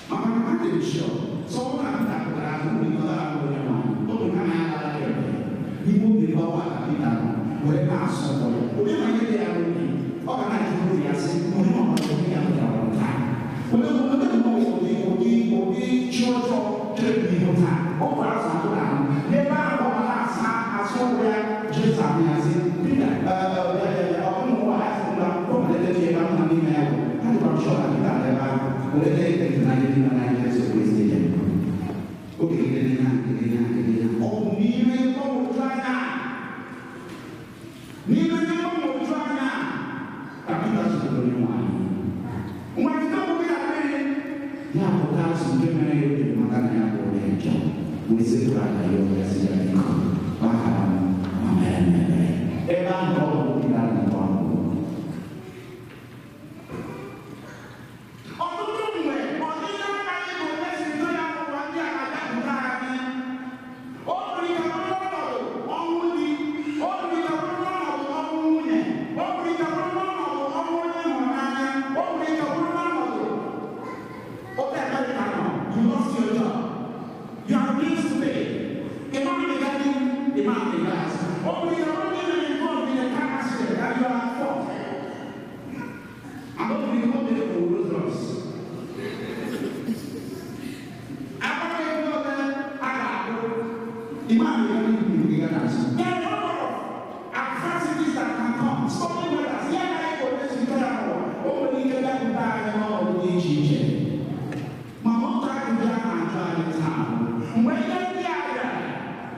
Maka na ha dị sure, sọ ọ bụrụ na Pita pụtara azụ, nwunye ya ga-abụ onye nwaanyị. Oge ha na-alala ya ebe. N'ime obi mgbawa a ka Pita nọ, were na-asọ ụfọdụ. Onye ma ihe dị ya n'obi, ọ ga na-ajụ obi ya sị, onye ọ bụla onye ya pụtara taa. Onye onye nọ ụdị ụdị ụdị chi ọjọọ chere n'ihu taa. Ọ gwara azụ atụ na ahụ. N'ebe ahụ ọ na-asa asụ ụkwụ ya, Jesu ahụ ya sị, Pita, ọ bụrụ na ụwa ya sị ngwa, ọ malite chi ebe ahụ na n'ime ya bụ. Ha dịkwa m sure na Pita nọ ebe ahụ. Were lee ịhụnanya dị na Jesu Kristi ya. Oge niile ha, niile ha, niile ha. Ọ bụ n'ime mgbagwoju anya. N'ime mgbagwoju anya ka Pita zutere onye nwe anyị. Nwa Pita bụ ya mmiri. Ya pụta. ụta azụ nke mere ya o jiri mata na ya bụ onye njọ wee sekpuru ala ya onye si ya biko gbaghara m ma mere m ebere. Ebe ahụ ka ọ bụ Pita na-agba mbọ. Ọtụtụ mgbe ọdịnihu anyị bụ onye si do ya n'ụwa ndị a na-adapụta anyị. O nwere ike bụrụ n'ọnọdụ ọnwụ di, o nwere ike bụrụ n'ọnọdụ ọnwụ nwunye, o nwere ike bụrụ n'ọnọdụ ọnwụ onye hụrụ n'anya, o nwere ike bụrụ n'ọnọdụ oge Amerịka nọ, you lost your job. You have bills to pay. Imam Megadi, Imam Megas. O nwere ike bụrụ na ị mere involved in a car accident and you are at fault. I don't think how many people will drugs. There are a number of adversities that can come. Stormy weathers. Here I go, let's be careful. O nwere ike dapụta anyị n'ọnọdụ dị iche iche. Ma otu ajụjụ a na-ajụ anyị taa bụ, mgbe ihe ndị a bịara,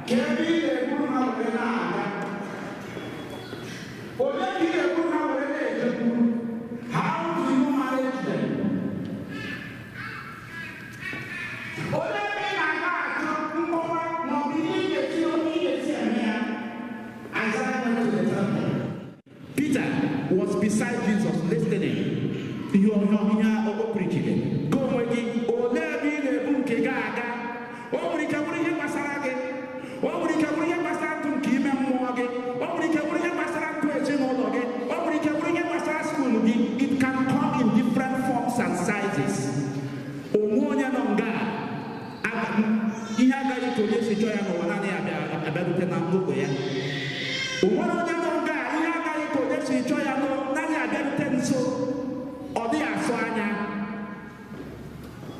ka ebe ị na-eburu ha were na-aga? Onye ka ị na-eburu ha were na-ejekwuru? How do you manage them? Onye ebe ị na-aga achọ nkọwa ma ọ bụ ihe ị ga-esi onye ị ga-esi eme ya? Isaiah went to the temple. Peter was beside Jesus listening. Ihe ọhịa ihe o preachiri. Gị onwe gị, olee ebe ị na-ebu nke gị aga? O nwere ike bụrụ ihe gbasara gị. O nwere ike bụrụ ihe gbasara ndụ nke ime mmụọ gị. O nwere ike bụrụ ihe gbasara ndụ ezinụlọ gị. O nwere ike bụrụ ihe gbasara skuul gị. It can come in different forms and sizes. Onwe onye nọ nga a, ihe agaghị ka onye si chọọ ya n'ụwa naanị ya abịarute na ogbe ya. O nwere onye nọ nga a, ihe agaghị ka onye si chọọ ya n'ụwa naanị abịarute nso, ọ dịghị asụ anya.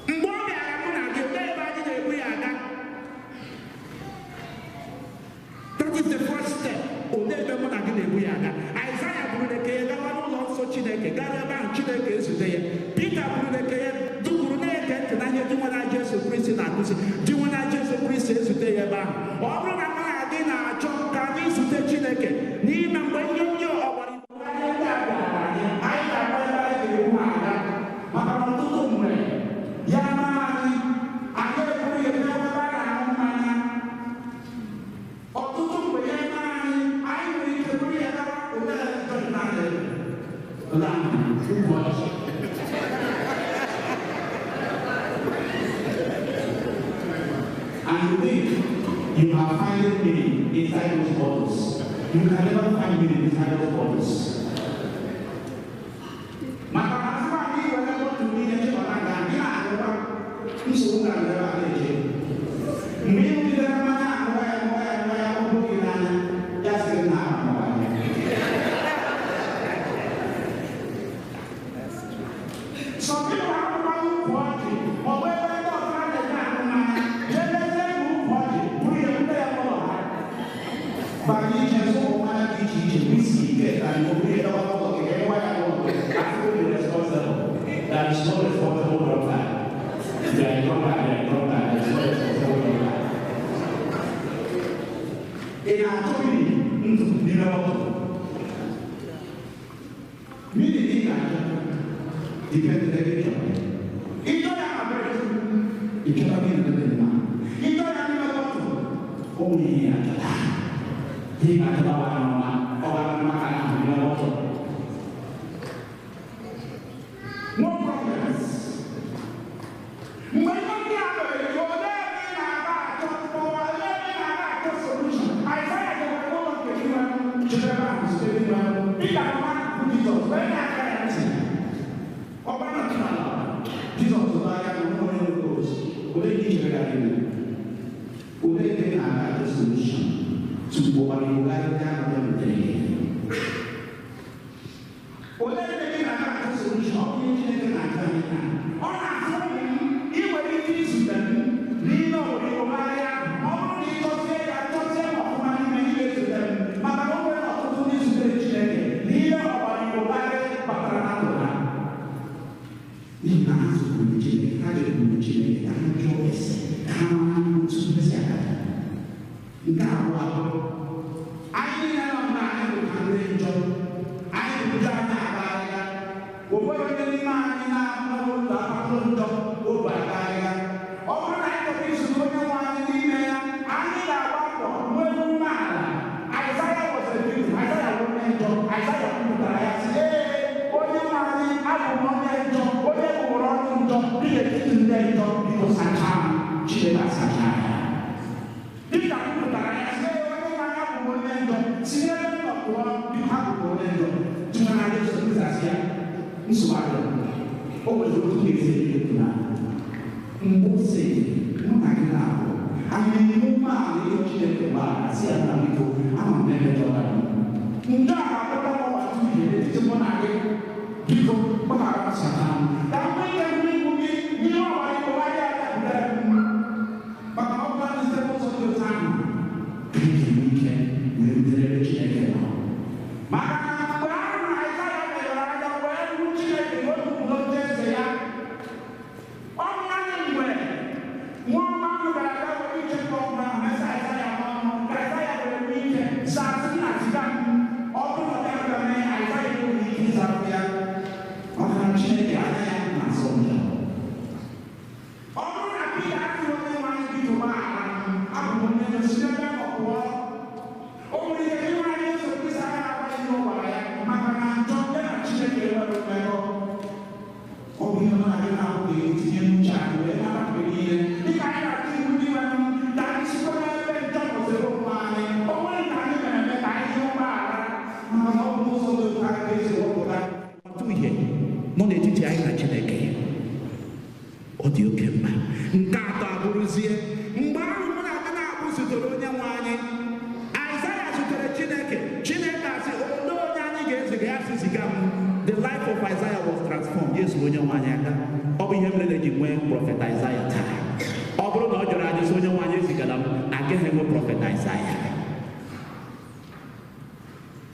Mgbe ọ bịara mụ na gị, olee ebe anyị na-ebu ya aga? That is the first step. Olee ebe mụ na gị na-ebu ya aga? Aịzaya buru na-eke ya gawa n'ụlọ nsọ Chineke, gara ebe ahụ Chineke ezute ya. Pita buru na-eke ya dupụrụ na-ege ntị na ihe Dinwenụ Jesu Kristi na-akụzi. Dinwenụ Jesu Kristi ezute ya ebe ahụ. Ọ bụrụ na mụ na gị na-achọ ka anyị zute Chineke n'ime mgbe ihe ndị ọgbara igbo anyị ndị a bịara anyị, anyị ga-agba ebe anyị ga-ebu ha aga. Maka na ọtụtụ mgbe ya maa anyị, anyị eburu ya ebe ebe a na-aṅụ mmanya. Ọtụtụ mgbe ya maa anyị, anyị nwere ike buru ya gawa olee naanị ụbọchị. And you think you are finding meaning inside those bottles. You can never find meaning inside those bottles. Maka na asị na anyị were bọtụlụ niile chịkọta nga anyị na-agụkwa nsogbu ga-abịa ebe a na-eche. Mgbe ị bidoro mmanya aṅụwa ya ṅụwa ya ṅụwa ya ọ bụghị n'anya ya sị gị na aṅụwa ya. Some people akwụkwọ ukwu ọjị, ọ bụ ebe ndị ọzọ a na-eje aṅụ mmanya, jee lezie na ukwu ọjị, buru ya bute ya n'ụlọ ha. Banye ije zụọ mmanya dị iche iche, whisky, nke na igbo, buru ya dọba n'ụlọ gị, ka ịwa ya n'ụlọ gị. Asị gị responsible. There is no responsible drunkard. They are drunkard, they are drunkard, there is no responsible drunkard. Ị na-achọ mmiri ndụ n'ime bọtụlụ? Mmiri ị ga-achọ depende n'ebe ị chọrọ. Ị chọrọ ya na bere, ị chọrọ mmiri dị mma. Ị chọrọ ya n'ime bọtụlụ, o nwere ihe ị ga-achọta. Ihe ị ga-achọta bụ anụma, ọ bụ anụma ka a na-ahụ n'ime bọtụlụ. No problems. Mgbe ihe ndị a mere, olee ebe ị na-aga achọ mkpọwa, olee ebe ị na-aga achọ solution? Aịzaya gara n'ụlọ nke Chineke, chere ebe ahụ site n'ime Pita nọ n'akụkụ Jizọs, wee na-aka ya ntị. Ọ bụrụ na Chineke, Jizọs zụta anya na onwe onye nwe ozi, olee ihe i chere gara ime? Olee ebe ị na-aga achọ solution tupu ụwa na-ebugharị ndị ahụ bịarutere gị? Olee ebe ị na-aga achọ solution? Ọ bụ ihe Chineke na-achọ anyị taa. Ọ na-asị ụmụ m, ị nwere ike izute m n'ime obodo ahịa. Ọ bụrụ na ị chọzie ya, chọzie m ọfụma n'ime ị ga-ezute m. Maka na o nwere ọtụtụ ndị zutere Chineke n'ime ọgbara Igbo karịa batara na ndụ ha. N'ihi na ha zụkwuru Chineke, ha jekwuru Chineke ka ha jụọ ese, ka ha mara otu ha si aga. Nke abụọ abụrụ, anyị niile nọ mgbe anyị bụ ka ndị njọ, anyị bụ njọ anyị agagharịa. O nweghị onye n'ime anyị na-ahụ ụlọ akpatụ njọ obu agagharịa. Sachaa m, Chineke asachaa ya. Dịka kwupụtara ya sị, onye nwe anya bụ onye njọ, si n'ebe m nọ pụọ, biko abụ onye njọ. Tụma na Jesu Kristi asị ya, nsogbu adịghị. O nwere otu ga-esi eri na mgbe o si mụ na gị na-abụ anyị na-enwe umeala ịrịọ Chineke mgbaghara, sị ya na biko ama m na emejọla m. Nke a na-akpọta m ọgbata uhie n'etiti mụ na gị, biko gbaghara m, sachaa m, ka m nwee ike hụ ihu gị n'ihe ọgbara ịkpọwa ya adapụtara m, maka na ọ bụrụ na site n'ụzọ dị otu ahụ ka ị ga-enwe ike wee rutere ebe Chineke nọ. Maka na mgbe ahụ na Aịzaya meghere anya wee hụ Chineke na o dupụ n'oche eze ya, ọ bụ naanị mgbe nwa ọma ahụ gara aga were ichekwa ọgwụ ahụ mesa Aịzaya n'ọnụ ka Aịzaya were nwee ike zaa sị na ziga m. Ọ bụrụ na ọ bịara bịa mee, Aịzaya enweghị ike ịzapụ ya, maka na Chineke anya ya na-asọ njọ. Ọ bụrụ na Pita asịghị onye nwe anyị biko gbaghara m, abụ m onye njọ, si n'ebe m nọ pụọ, o nwere ike ịnwe anyị Jesu Kristi agaghị agwa ya ihe ọ gwara ya, maka na njọ ya na Chineke enwere mmekọ. Ọ bụ ihe mụ na gị na-abụ ga-etinye n'uche anyị wee mara mgbe niile dịka anyị na-atụ iwu ndị nwe m, ka anyị sikwa n'ebe njọ kwụsịrị onwe anyị. O nwere nke anyị mere eme, ka anyị hụ mgbaghara, maka na ọ bụ n'ụzọ dị otu aka ka esi wepụta ọtụ ihe nọ n'etiti anyị na Chineke. Ọ dị oke mkpa. Nke atọ abụrụzie mgbe ahụ mụ na gị na-abụ zutere onye nwe anyị. Aịzaya zutere Chineke, Chineke asị, olee onye anyị ga-eziga? Ya sị, ziga m. The life of Isaiah was transformed. Yesu onye nwe anyị aka. Ọ bụ ihe mere na eji nwee Prophet Isaiah taa. Ọ bụrụ na ọ jụrụ anyị sị onye nwe anyị ezigala m, agaghị enwe Prophet Isaiah.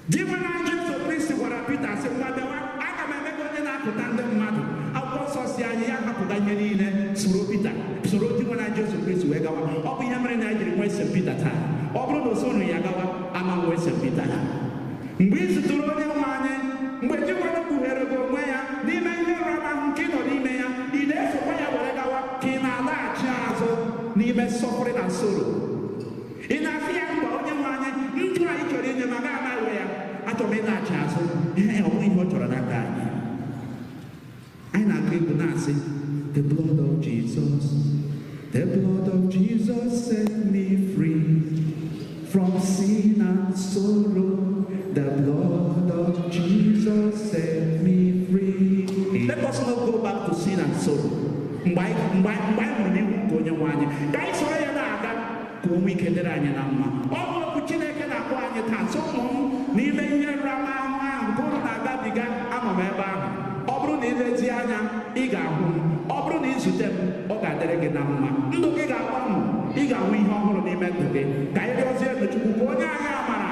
Di nwe anyị Jesu Kristi gwara Pita sị, ngwa bịawa, aga m eme gị onye na-apụta ndị mmadụ. Akwụkwọ nsọ si anyị ya hapụta ihe niile, soro Pita, soro di nwe anyị Jesu Kristi wee gawa. Ọ bụ ihe mere na anyị jiri nwee St. Peter taa. Ọ bụrụ na o soro ya gawa, ama nwee St. Peter. Mgbe ị zutere onye nwe anyị, mgbe Chineke kpughere gị onwe ya n'ime ihe nramahụ nke ị nọ n'ime ya, ị na-esokwa ya were gawa, ka ị na-alaghachi azụ n'ime suffering and sorrow? Ị na-asị ya, mgbe onye nwe anyị, ndụ anyị chọrọ inye ma gaa anaghị ya, achọrọ m ịlaghachi azụ. Ihe ọ bụghị ihe ọ chọrọ n'aka anyị. Anyị na-agụ egwu na-asị, the blood of Jesus, the blood of Jesus set me free from sin and sorrow. The blood of Jesus set me free. Let us not go back to sin and sorrow. Mgbe anyị mgbe anyị mgbe anyị hụrụ n'ihu nke onye nwe anyị, ka anyị soro ya na-aga, ka o nwee ike dịrị anyị na mma. Ọ bụ okwu Chineke na-akpọ anyị taa, sị ụmụ m, n'ime ihe nramahụ ahụ nke unu na-agabiga, anọ m ebe ahụ. Ọ bụrụ na ilezi anya, ị ga-ahụ m. Ọ bụrụ na izute m, ọ ga-adịrị gị na mma. Ndụ gị ga-agbanwe, ị ga-ahụ ihe ọhụrụ n'ime ndụ gị. Ka anyị rịọzie Chukwu ka onye anyị amara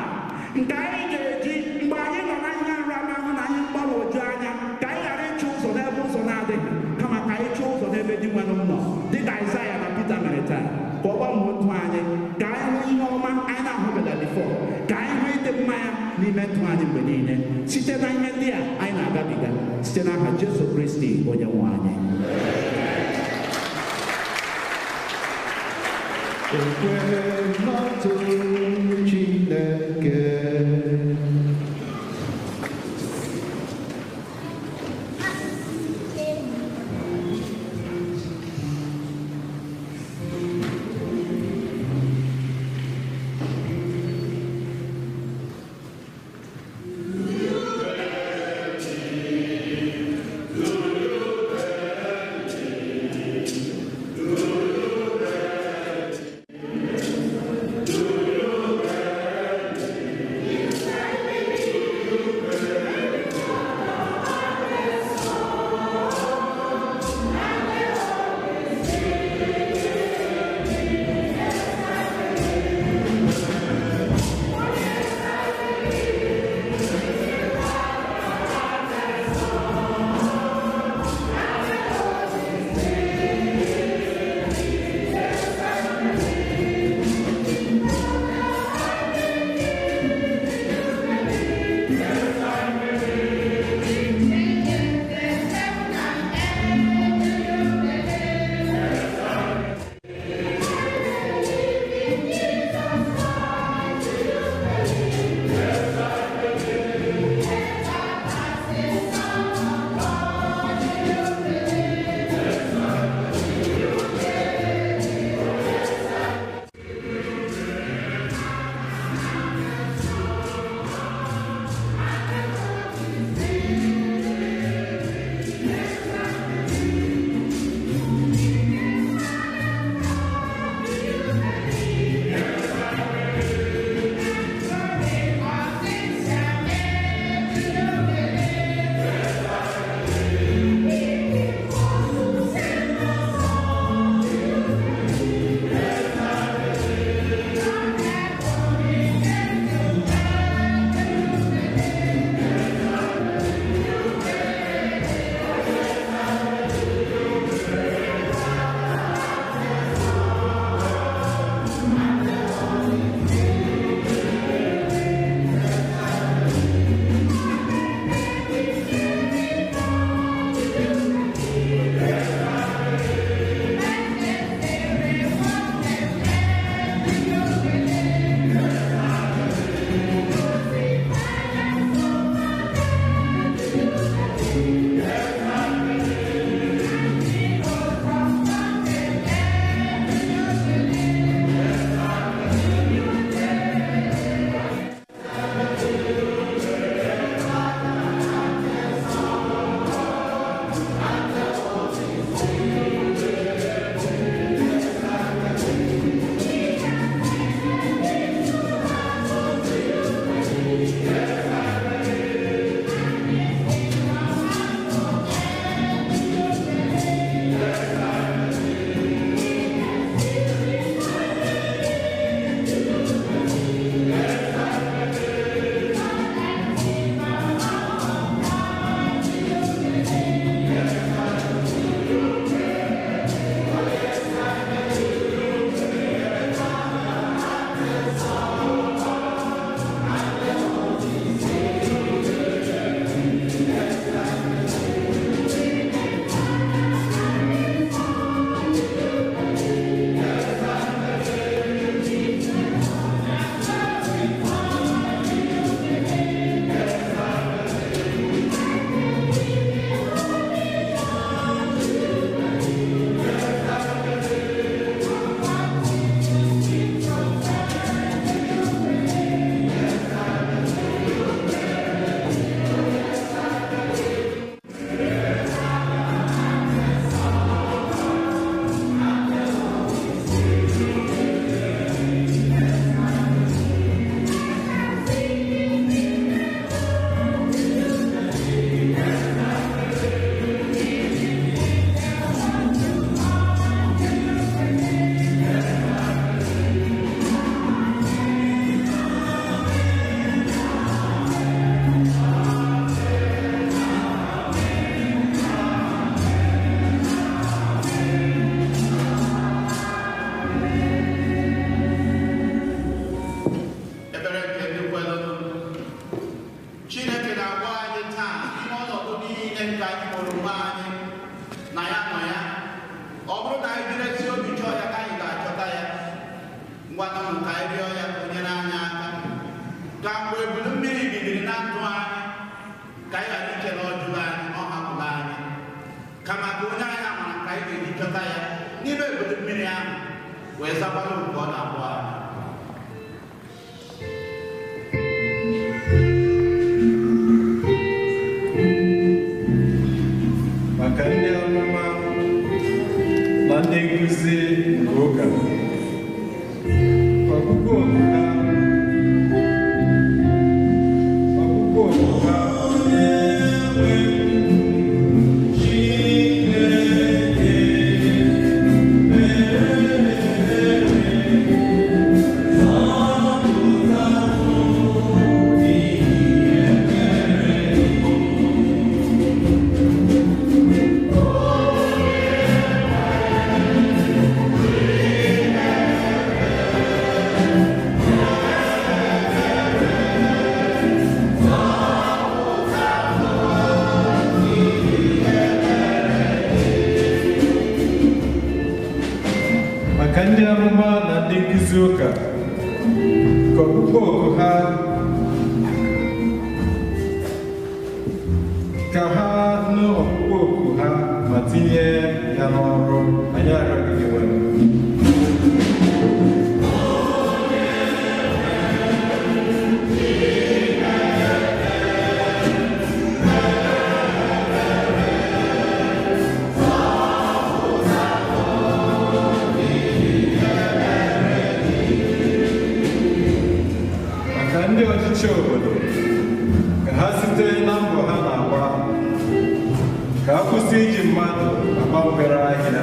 nke anyị ga-eji mgbe anyị nọ na ihe nramahụ na ihe mgbagwoju anya, ka anyị ghara ịchụ ụzọ n'ebe ụzọ na-adịghị, kama ka anyị chụọ ụzọ n'ebe dị nwenụ nọ, dịka Aịzaya na Pita mere taa, ka ọ gbanwee ndụ anyị, ka anyị hụ ihe ọma anyị na-ahụbela before, ka anyị hụ ịdị mma ya n'ime ndụ anyị mgbe niile, site na ihe ndị a anyị na-agabiga, site n'aha Jesu Kristi onye nwe anyị. Ekwe n'otu Chineke. anyị jiri ezi obi chọọ ya ka anyị ga-achọta ya. Ngwanụ ka anyị rịọ ya ka o nyere anyị aka, ka mgbe ebulu mmiri bibiri na ndụ anyị, ka anyị ghara iche na ọ jụrụ anyị, ọ hapụrụ anyị, kama ka onye anyị amara ka anyị ga-eji chọta ya n'ime ebulu mmiri ahụ wee zakwara oku ọ na-akpọ anyị. Maka ndị amụma na ndị nkuzi nke ụka, ọkpụkpọ oku ha maka ndị amụma na ndị nkuzi ụka, ka ọkpụkpọ oku ha ka ha nụ ọkpụkpọ oku ha ma tinye ya n'ọrụ. Anyị arịọghị gị nwere. Maka ndị ọchịchị obodo, ka ha site na mbọ ha na-agba ka a kwụsị iji mmadụ agba mgbere ahịa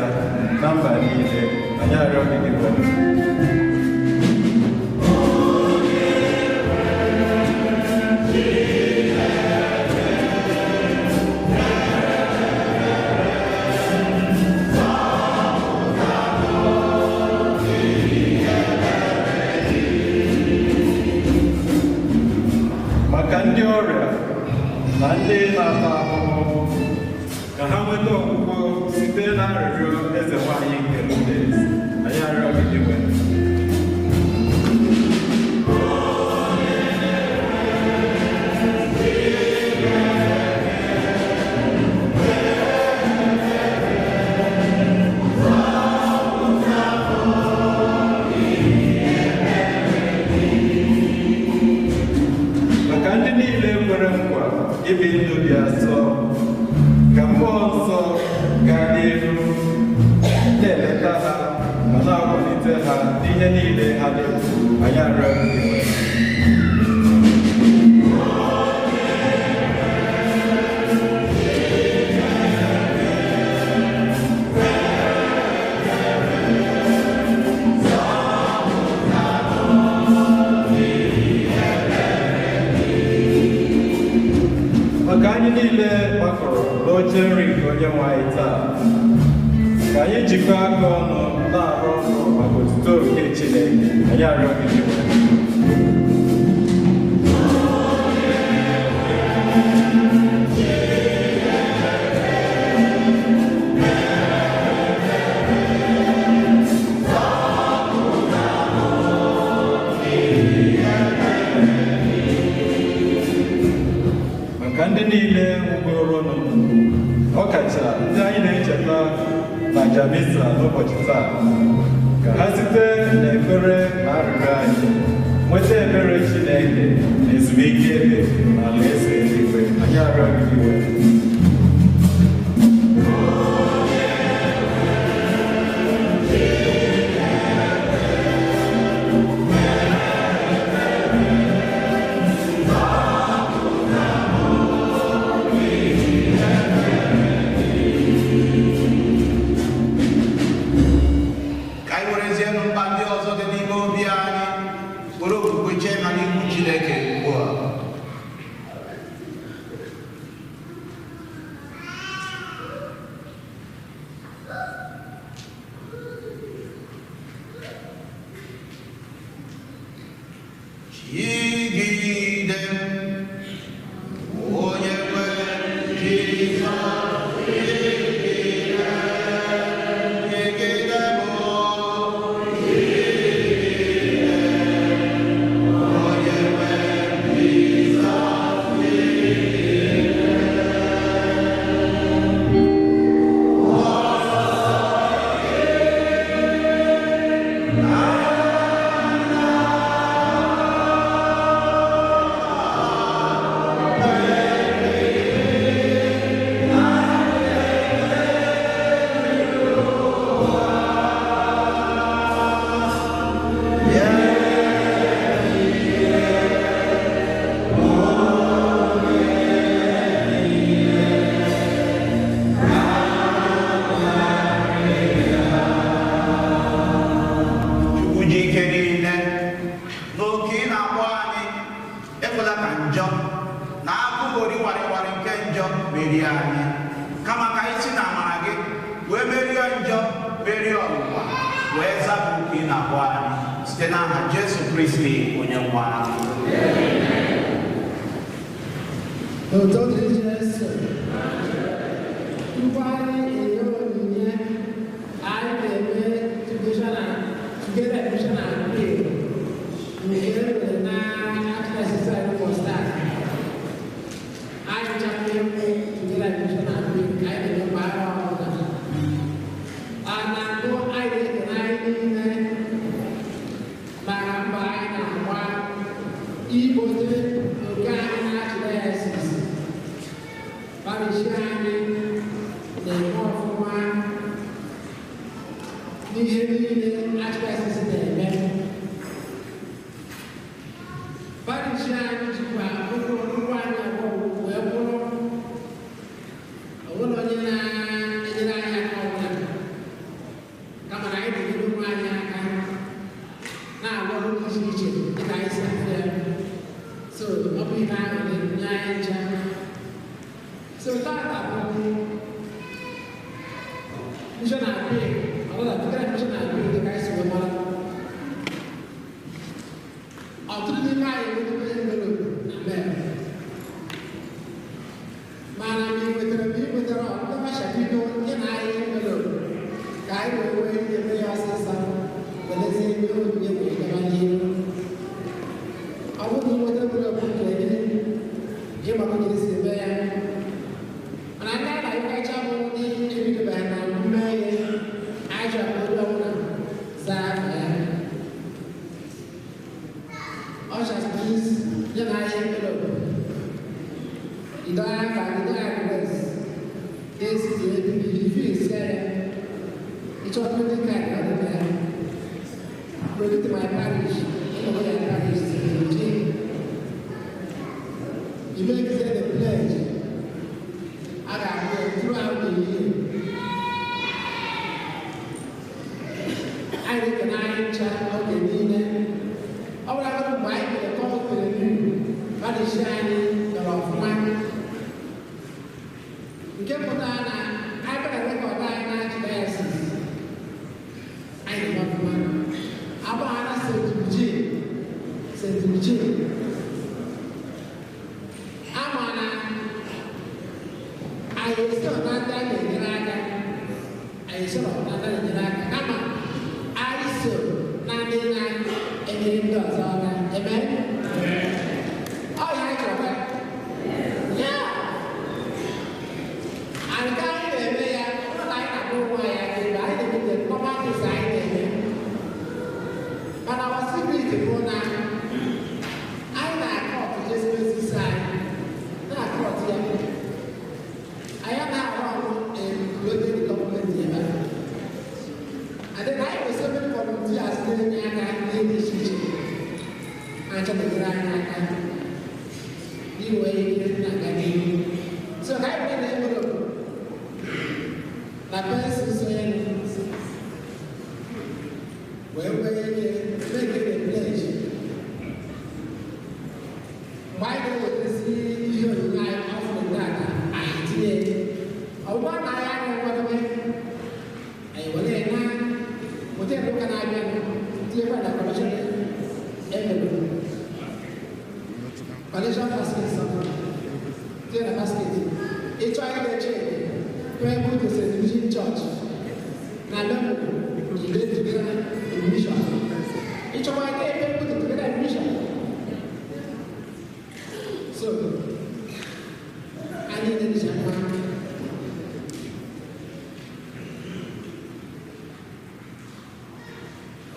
na mba niile. Anyị arịọghị gị nwere. Maka ndị ọrịa na ndị na-ata ahụhụ, ka ha nweta ọgwụgwọ site na arịrịọ eze nwanyị nke Lourdes. Anyị arịọghị gị nwere. Maka ndị niile kwere nkwa ibi ndụ dị asọ, ka mmụọ nsọ gaa n'ihu na-eleta ha ma na-akwalite ha n'ihe niile ha na-ekwu. Anyị arịọghị gị nwere. Maka anyị niile gbakọrọ n'oche nri nke Onyenwe anyị taa, ka anyị jikọọ aka ọnụ na-arụ ọrụ maka otuto nke Chineke. Anyị arịọghị gị nwere. Maka ndị niile nwụgoronụ, ọkacha ndị anyị na-echeta na Jamisa n'ụbọchị taa, ka ha site n'ekpere na arịrịọ anyị nweta ebere Chineke na ezumike ebe na alaeze eluigwe. Anyị arịọghị gị nwere. Ka anyị werezienụ mkpa ndị ọzọ dị n'ime obi anyị were okwukwe chee ha n'ihu Chineke ugbu a. Jigide m, onye nwe Jizọs, jigide, jigide.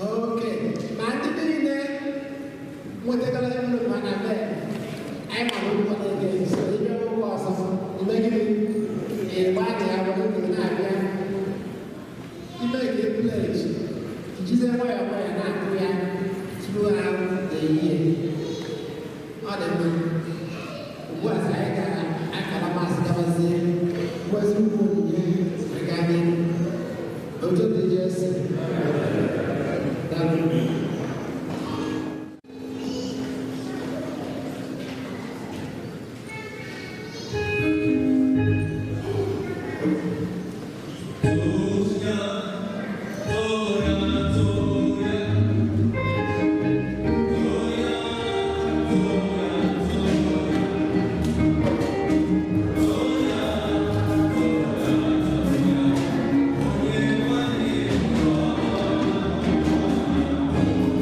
Oh, Oke, ma ndị niile nwetagara envelope ha na bed, anyị mara ụgwọ na-ege so ịbịa ụgwọ ọzọ, ime gịnị? Ịgba dị ya were oge na-abịa. Ime ka pledge, jizie nwayọọ nwayọọ na-atụ ya throughout the year. Ọ dị mma. Ugbu a sị anyị ga-akara masị gabazie kwesị ụkwụ onyinye aga n'ihu. Otu dị Jesu. Daalụ. Thank you.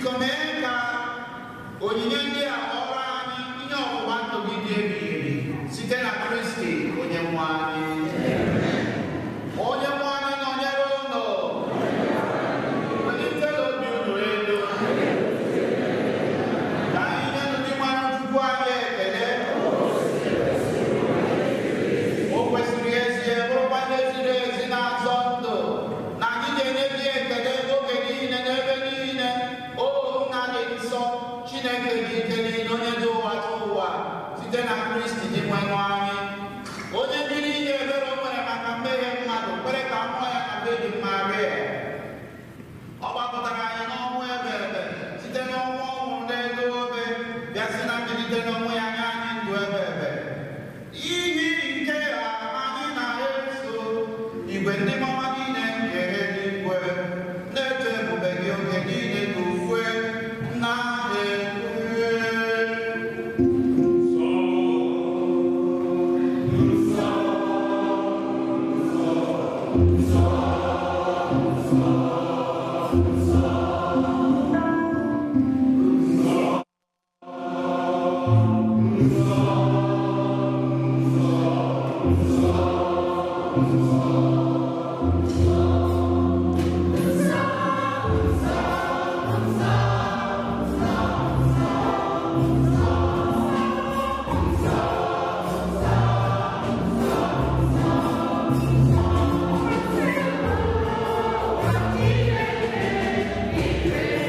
Biko mee ka onyinye ndị a ghọrọ anyị ihe ọgbụgba ndụ gị dị ebighị ebi site na Kristi onye nwe anyị. Onye nwe anyị nọnyere unu. Welitenụ obi unu elu. Ka anyị nyenụ Dinwenụ Chukwu anyị ekele. O kwesịrị ezie bụrụkwa ihe ziri ezi na-azọ ndụ na anyị ga-enye gị ekele oge niile n'ebe niile, o Nna dị nsọ, Chineke dị ike niile, onye dị ụwa tụ ụwa, site na Kristi Dinwenụ anyị, onye biri ihe ebere o nwere maka mmehie mmadụ kwere ka a mụọ ya na Virgin Maria. Ọ gbapụtara anyị n'ọnwụ ebe ebe site n'ọnwụ ọ nwụrụ n'elu obe, bịa si na mbilite n'ọnwụ ya nye anyị ndụ ebe ebe. Iyi nke a anyị na-eso igwe ndị mama niile nke eluigwe na-eto ebube gị oge niile na ukwe na-ekwe. Thank you.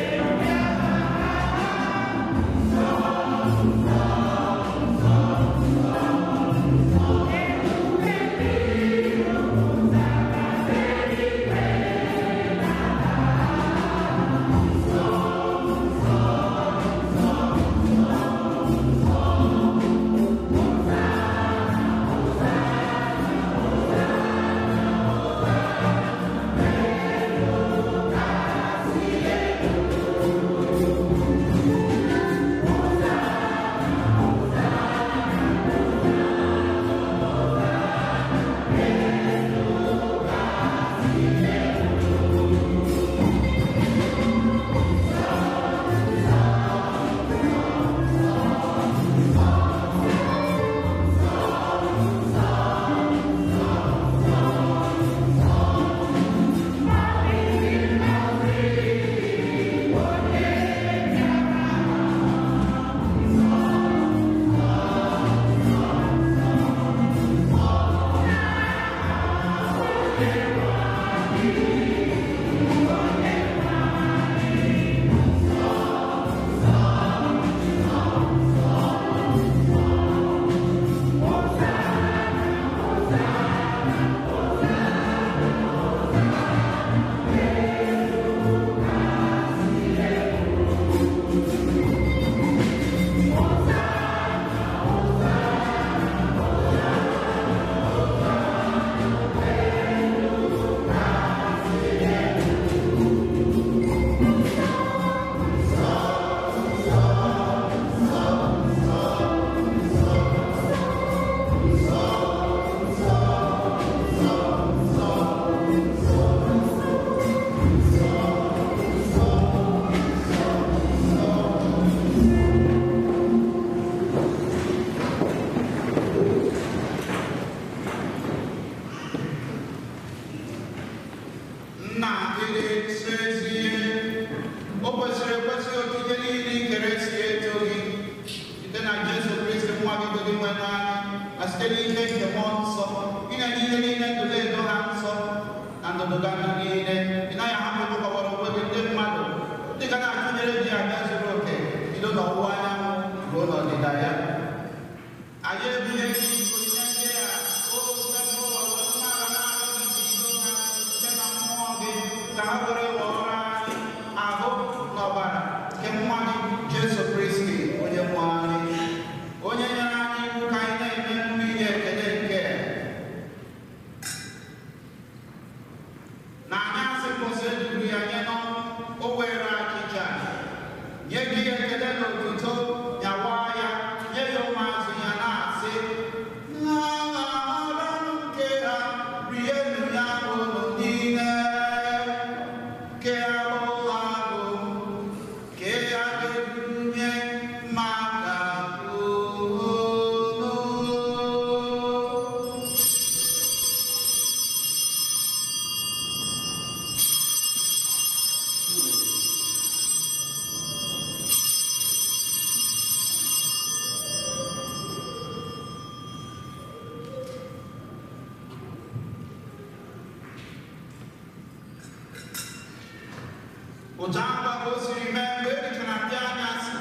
Otu ahụ ka o siri mee mgbe e richara nri anyasị,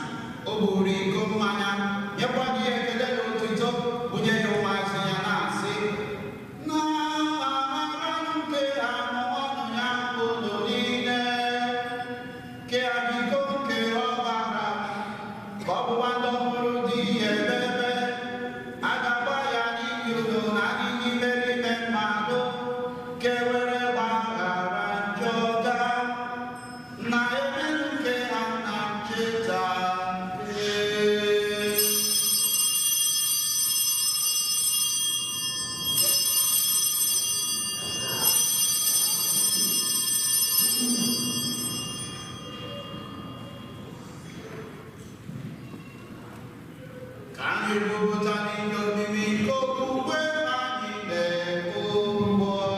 o buru iko mmanya, nyekwa gị ekele na otuto, bunye ya ụmụazụ ya na-asị, na-amaranụ nke ahụ ọnụ ya unu niile, ke iko nke ọbara, ka ọgbụgba ndụ ọhụrụ dị ebebe, a ga-agba ya n'ihi unu na n'ihi imerime mmadụ, ka e were gbaghara njọ ga. Na eme nke a na ncheta ee. Ka anyị kwupụta n'ihe omimi nke okwukwe anyị na-ekwu ugbu a.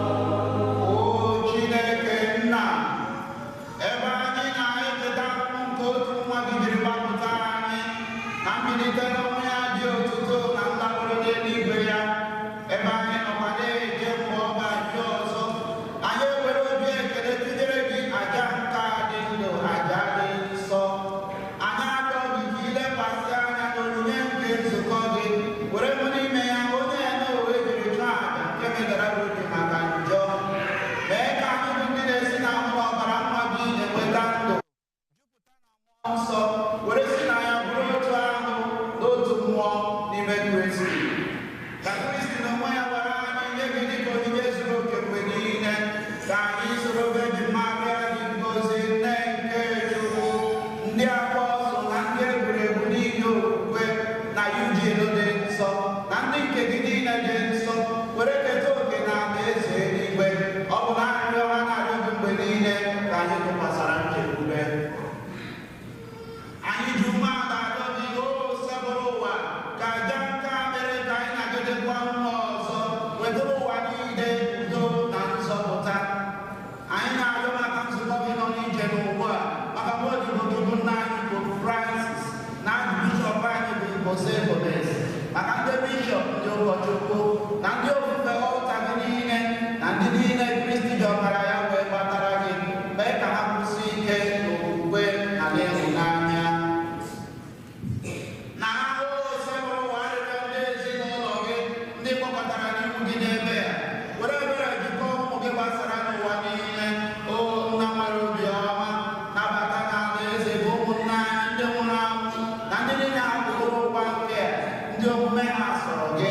O Chineke nna, ebe anyị na-echeta ahụhụ nke otu nwa gị jiri gbapụta anyị na mbilite n'ọnwụ ya dị otuto na ndabere n'eluigwe ya, ebe anyị nọkwa na-eche mgbe ọ ga-abịa ọzọ, anyị ewere obi ekele tụnyere gị aja nke a dị ndụ, aja dị nsọ. Anyị arịọ gị ka ilekwasị anya n'onyinye nke nzukọ gị, were mụ n'ime ya onye ya na owe jiri chụọ aja nke medara gị obi maka njọ. Mee ka anyị bụ ndị na-esi n'ahụ na ọbara nwa gị enweta ndụ, jupụta na mmụọ nsọ, were si na ya bụrụ otu ahụ n'otu mmụọ n'ime Kristi. Ka Kristi n'onwe ya gwara anyị nye gị dịka onyinye zuru oke mgbe niile, ka anyị soro Virgin Maria dị ngọzi, nne nke Chukwu, ndị apọstụl na ndị egwuregwu n'ihi okwukwe na Eugene dị nsọ, na ndị nke gị niile dị nsọ, were keta oke na alaeze eluigwe. Ọ bụ na arịrịọ ha na-arịọ gị mgbe niile ka anyị tụkwasara nchekwube. Anyị ji umeala arịọ gị, o sebụrụ ụwa, ka aja nke a mere ka anyị na-agidekwa mmụọ ọzọ, wetara ụwa niile udo na nzọpụta. Anyị na-arịọ maka nzukọ gị nọ n'ije n'ugbu a, maka nwaodibo gị bụ nna anyị bụ Francis na bishọp anyị bụ Jose Gomez, maka ndị bishọp, ndị ụkọchukwu na ndị ofufe ọlta gị niile, na ndị niile Kristi ji ọbara ya wee gbatara gị, mee ka ha kwụsị ike n'okwukwe na n'ịhụnanya. Na ahụhụ sebụrụ ụwa, arịrịọ ndị ezinụlọ gị ndị kpọkọtara n'ihu gị n'ebe a, were ebere jikọọ ụmụ gị gbasara n'ụwa niile. O nna nwere obi ọma, nabata n'ala eze bụ ụmụnna anyị ndị nwụrụ anwụ na ndị niile hapụrụ ụwa nke a, ndị omume ha sọrọ gị.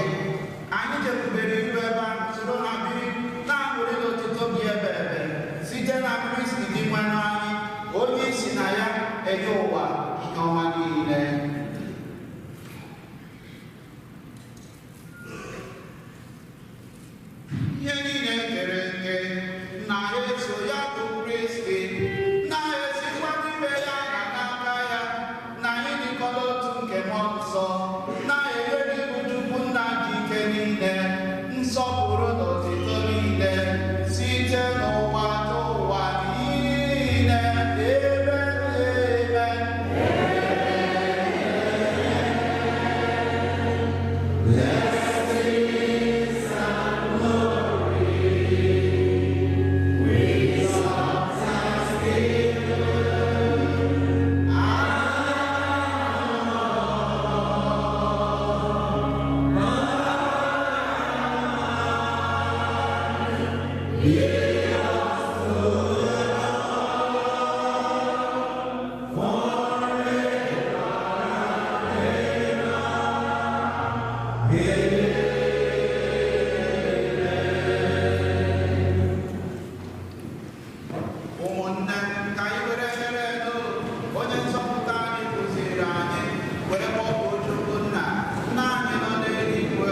Anyị chekwubere iru ebe ahụ, soro ha biri na-aṅụrị n'otuto gị ebe ebe, site na Kristi dị nwenụ anyị, onye si na ya enye ụwa ihe ọma niile. Ihe niile kere eke na-eso ya bụ Kristi, na-esikwa n'ime ya na n'aka ya, na anyị dịkọ n'otu nke mmụọ nsọ, na-enye gị bụ Chukwu nna ji ike niile, nsọpụrụ na otito niile, site n'ụwa ta ụwa niile. Ebe ebe. Ụmụnne, ka anyị were ekpere edo onye nzọpụta anyị kụziri anyị were kpọkuo Chukwu nna, nna anyị nọ n'eluigwe.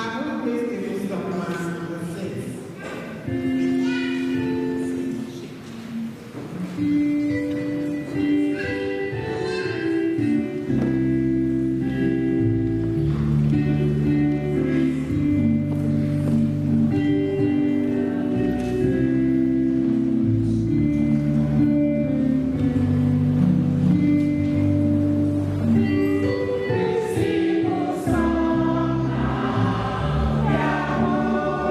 Ahụ Kristi bụ sọ mma number 6. Simple song now,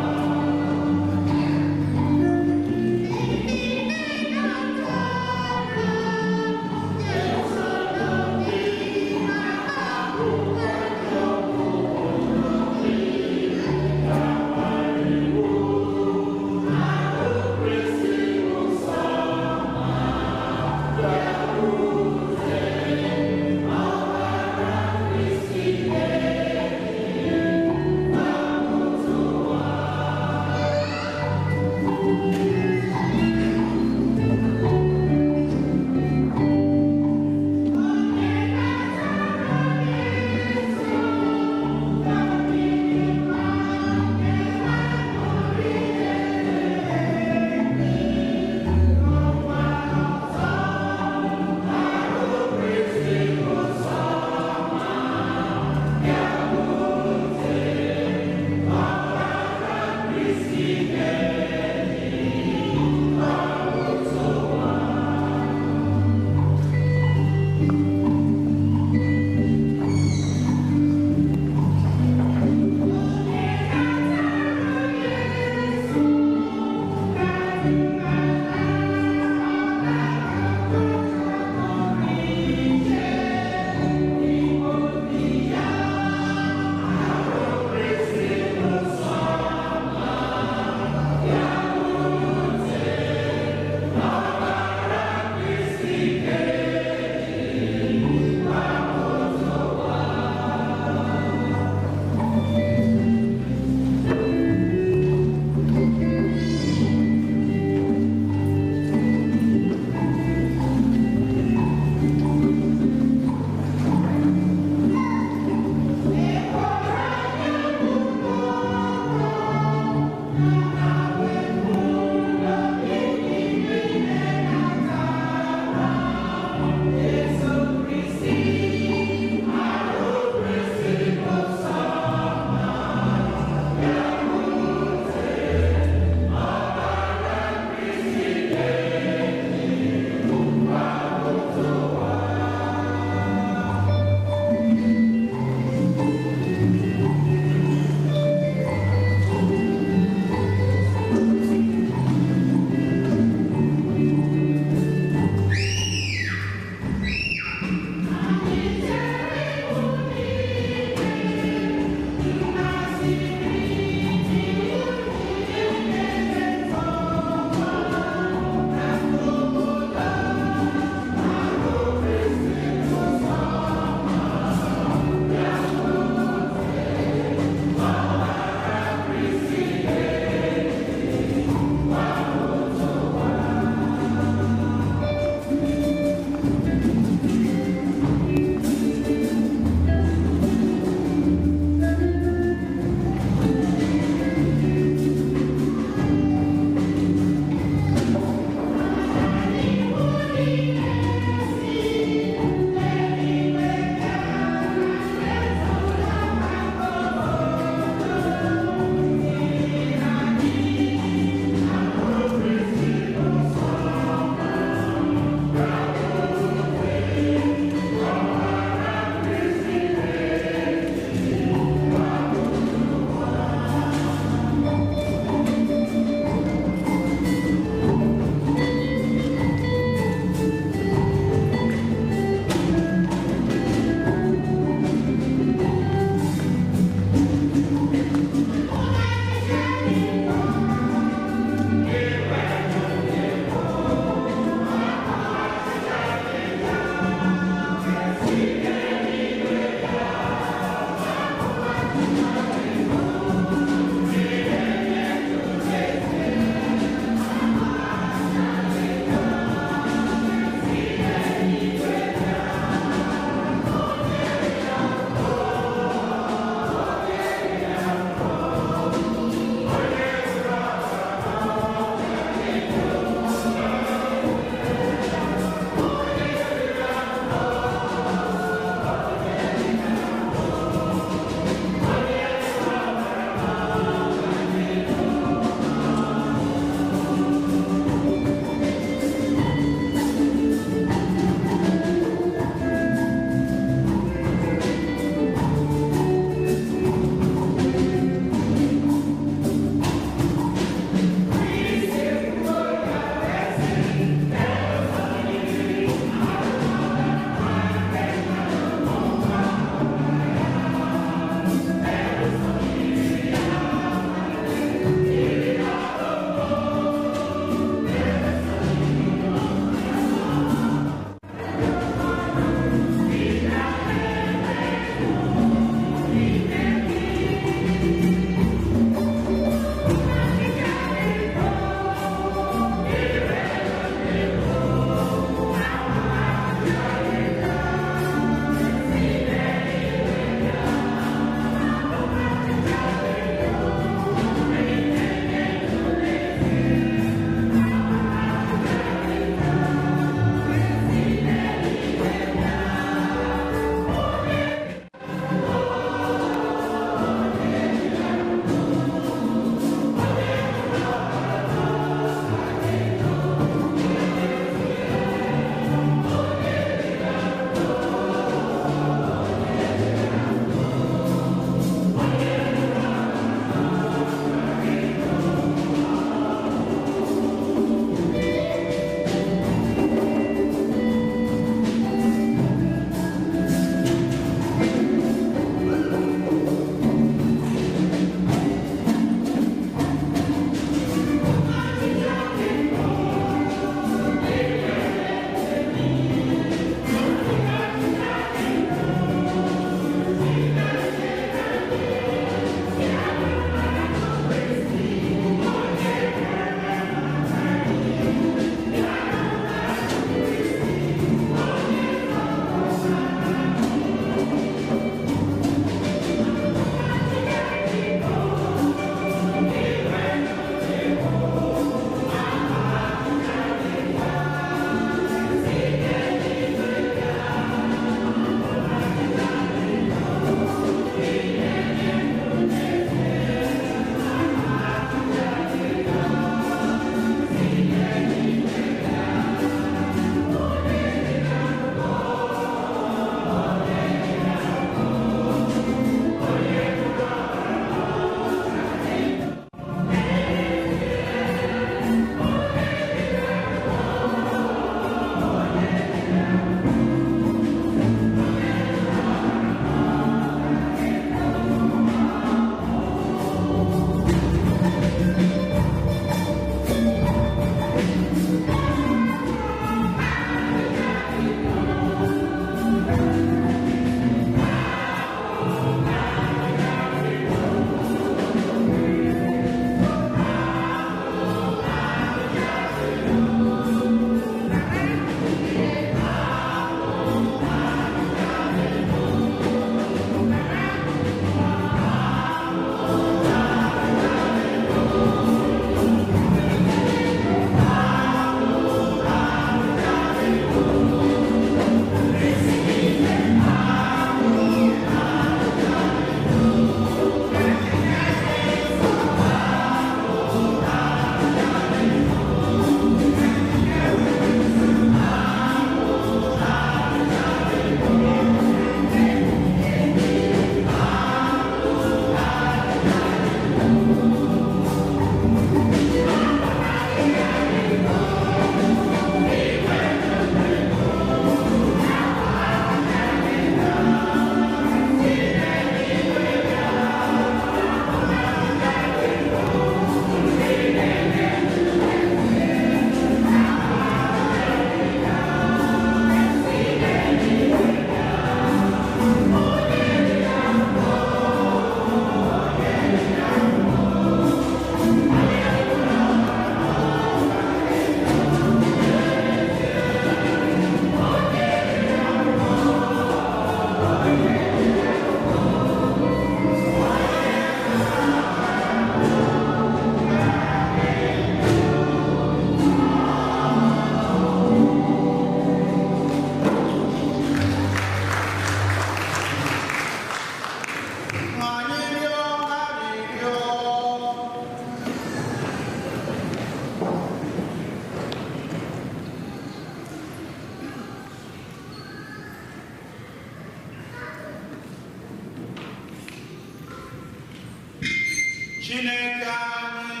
Chineke anyị,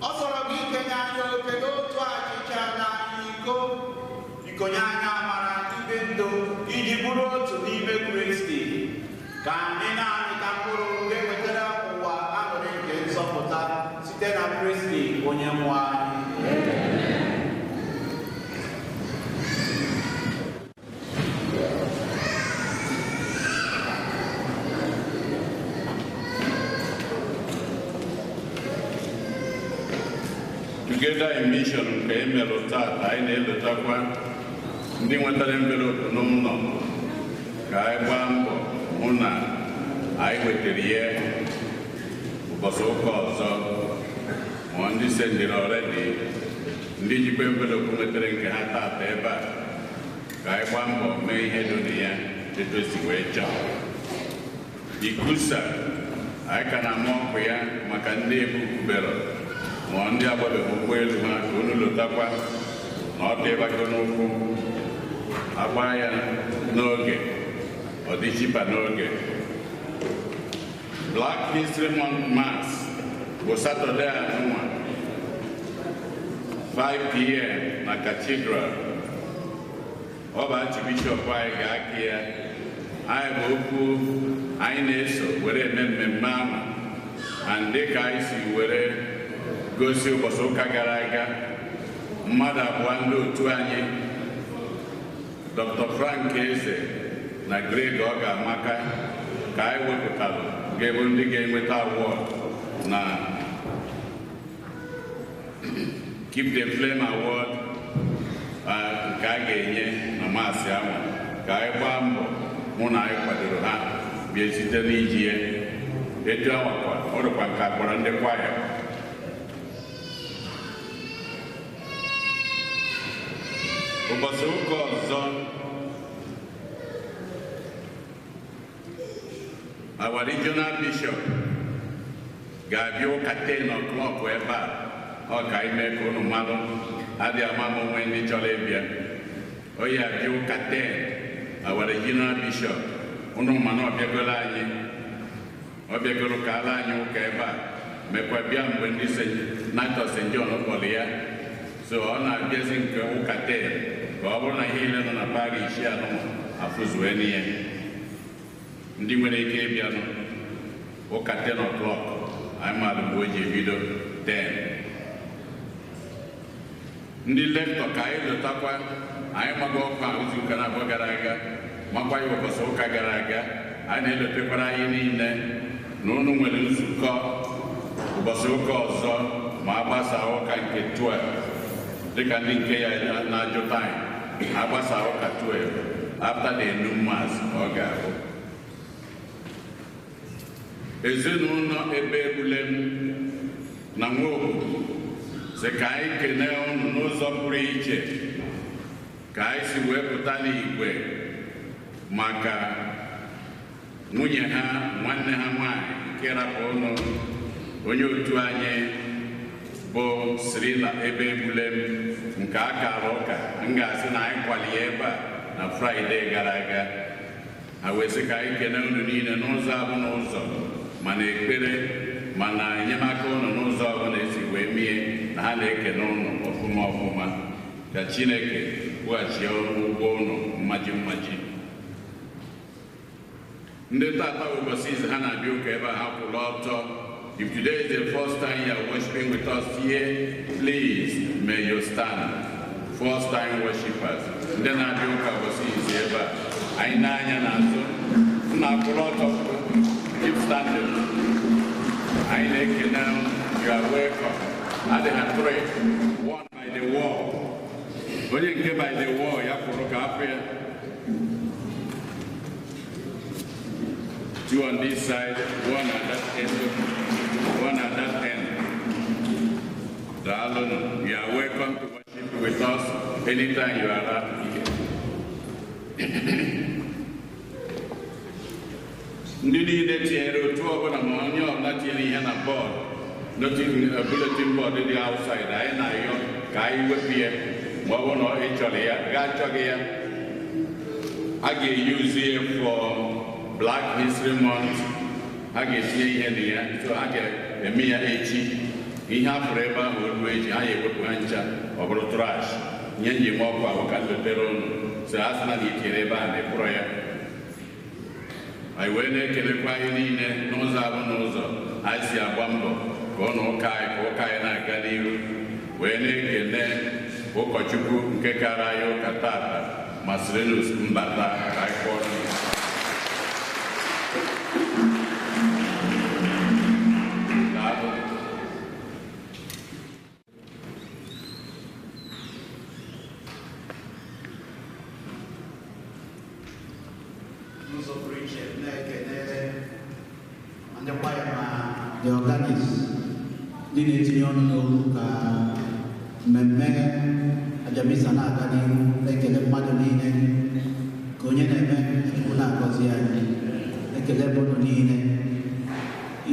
ọ sọrọ gị ikenye anyị oke n'otu achịcha na iko, biko nye anyị amara ibe ndụ iji bụrụ otu n'ime Kristi, ka anyị na-amịta mkpụrụ ga-ewetara ụwa aṅụrị nke nzọpụta site na Kristi onye nwe anyị. Together in Mission nke emelụ taata, anyị na-elotakwa ndị nwetara envelopu n'ụlọ ka anyị gbaa mbọ hụ na anyị wetara ihe ụbọchị ụka ọzọ, ma ndị sendịrị ọredi, ndị jikwa envelopu nwetara nke ha taata ebe a, ka anyị gbaa mbọ mee ihe dị na ya etu esi wee chọọ. Ikusa anyị ka na-ama ọkụ ya maka ndị ebukubere ma ndị agbabeghị ụgbọelu ha, ka unu lotakwa na ọ dịbago n'ụkwụ, agba ya n'oge, ọ dị chipa n'oge. Black History Month Mass bụ Satọde anụnwa 5 p.m. na Cathedral. Ọ bụ Archbishop anyị ga-aka ya. Anyị bụ okwu anyị na-eso were eme mmemme ahụ, and dịka anyị si were gosi ụbọchị ụka gara aga, mmadụ abụọ ndị otu anyị, Dr. Frank Eze na Greg Ogamaka, ka anyị wepụtara ga-ebu ndị ga-enweta award na Keep the Flame Award nke a ga-enye na maasị ahụ, ka anyị gbaa mbọ hụ na anyị kwadoro ha bịa site n'iji ya etu awakwa ọ dịkwa nke akpọrọ ndị kwaya. Ụbọchị ụka ọzọ, our regional bishop ga-abịa ụka 10 o'clock ebe a. Ọ ka anyị mee ka unu mmadụ adịghị ama m onwe ndị chọrọ ịbịa. Onye abịa ụka 10, our regional bishop, unu mana ọ bịagoro anyị, ọ bịagoro ka ala anyị ụka ebe a, mekwa bịa mgbe ndị Knight of St. John kpọrọ ya. So ọ na-abịazi nke ụka 10 ka ọ bụrụ na ihe niile nọ na parish anụ afụzue n'ihe. Ndị nwere ike ịbịanụ ụka 10 o'clock, anyị maara mgbe o ji ebido 10. Ndị lektọ ka anyị lotakwa, anyị mago ọkwa izu ụka na-abụọ gara aga, makwa ya ụbọchị ụka gara aga. Anyị na-elotekwara anyị niile na unu nwere nzukọ ụbọchị ụka ọzọ ma a gbasaa ụka nke 12, dịka ndị nke ya na-ajụta anyị, agbasa ụka 12 after the noon mass ọ ga-abụ. Ezinụlọ ebe egbule m na Nwaobodo sị ka anyị kenee unu n'ụzọ pụrụ iche ka anyị si wee pụta n'igwe maka nwunye ha, nwanne ha nwaanyị nke rapụ ụnụ, onye otu anyị bụ Sirila ebe egbule m nke a kara ụka. M ga-asị na anyị kwalie ebe a na Fraịde gara aga. Ha wee sị ka anyị kene unu niile n'ụzọ abụ n'ụzọ, mana ekpere mana enyemaka unu n'ụzọ ọbụla esi wee mie na ha na-ekene unu ọfụma ọfụma. Ka Chineke kwụghachi ụgwọ unu mmaji mmaji. Ndị tata ụbọchị izu ha na-abịa ụka ebe a, ha kwụrụ ọtọ. If today is the first time you are worshiping with us here, please may you stand. First time worshipers. Ndị na-abịa ụka ụbọchị izu ebe a, anyị na-anya n'azụ, nna kwụrụ ọtọ, keep standing. Anyị na-ekene, you are welcome. Adịghị 3, 1 by the wall. Onye nke by the wall ya kwụrụ ka afọ ya. 2 on this side, 1 at that end, 1 at that end. Daalụnụ, you are welcome to worship with us anytime you are around here. Ndị niile tinyere otu ọbụla ma onye ọbụla tinyere ihe na bọọdụ, bulletin board dị outside, anyị na-ayọ ka anyị wepụ ya ma ọ bụrụ na ị chọrọ ya, gaa chọghị ya. A ga-eyuzu ya for Black History Month. Ha ga-etinye ihe na ya, so ha Eme ya echi, ihe a fụrụ ebe ahụ olu echi, ha ya ewepụ ha ncha, ọ bụrụ trash. Nye njem ọkụ ahụ ka ndotere ụnụ so a sị na na itinyere ebe a na-ekpụrọ ya. Anyị wee na-ekelekwa anyị niile n'ụzọ abụ n'ụzọ anyị si agba mbọ ka ụnụ ụka anyị ka ụka anyị na-aga n'iru, wee na-ekele ụkọchukwu nke kara anyị ụka tata, Marcelinus Mbata, ka anyị kpọrọ ya. Daalụ. N'ụzọ pụrụ iche, na-ekele ndị kwaya ma the organist, ndị na-etinye ọnụ n'okwu ka mmemme aja misa na-aga n'ihu. Na-ekele mmadụ niile ka onye na-eme Chukwu na-agọzi anyị. Ekele bụ unu niile.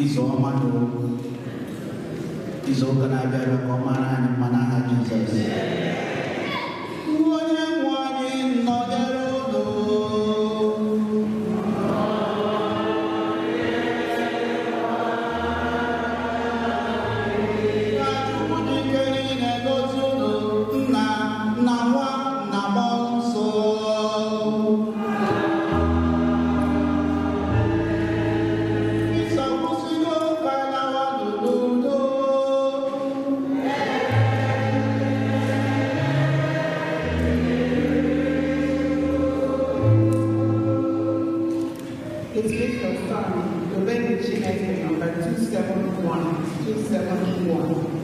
Izu ọma na izu ụka na-abịa abịa, ka ọ mara anyị mma n'aha Jizọs. Onye nwe anyị nọnyere unu. Ka Chukwu dị ike niile gozie unu, Nna na Nwa na Mmụọ Nsọ. Misa kwụsịgo, ka lawa n'udo. It's list of song, Obey Chineke, number 271, 271.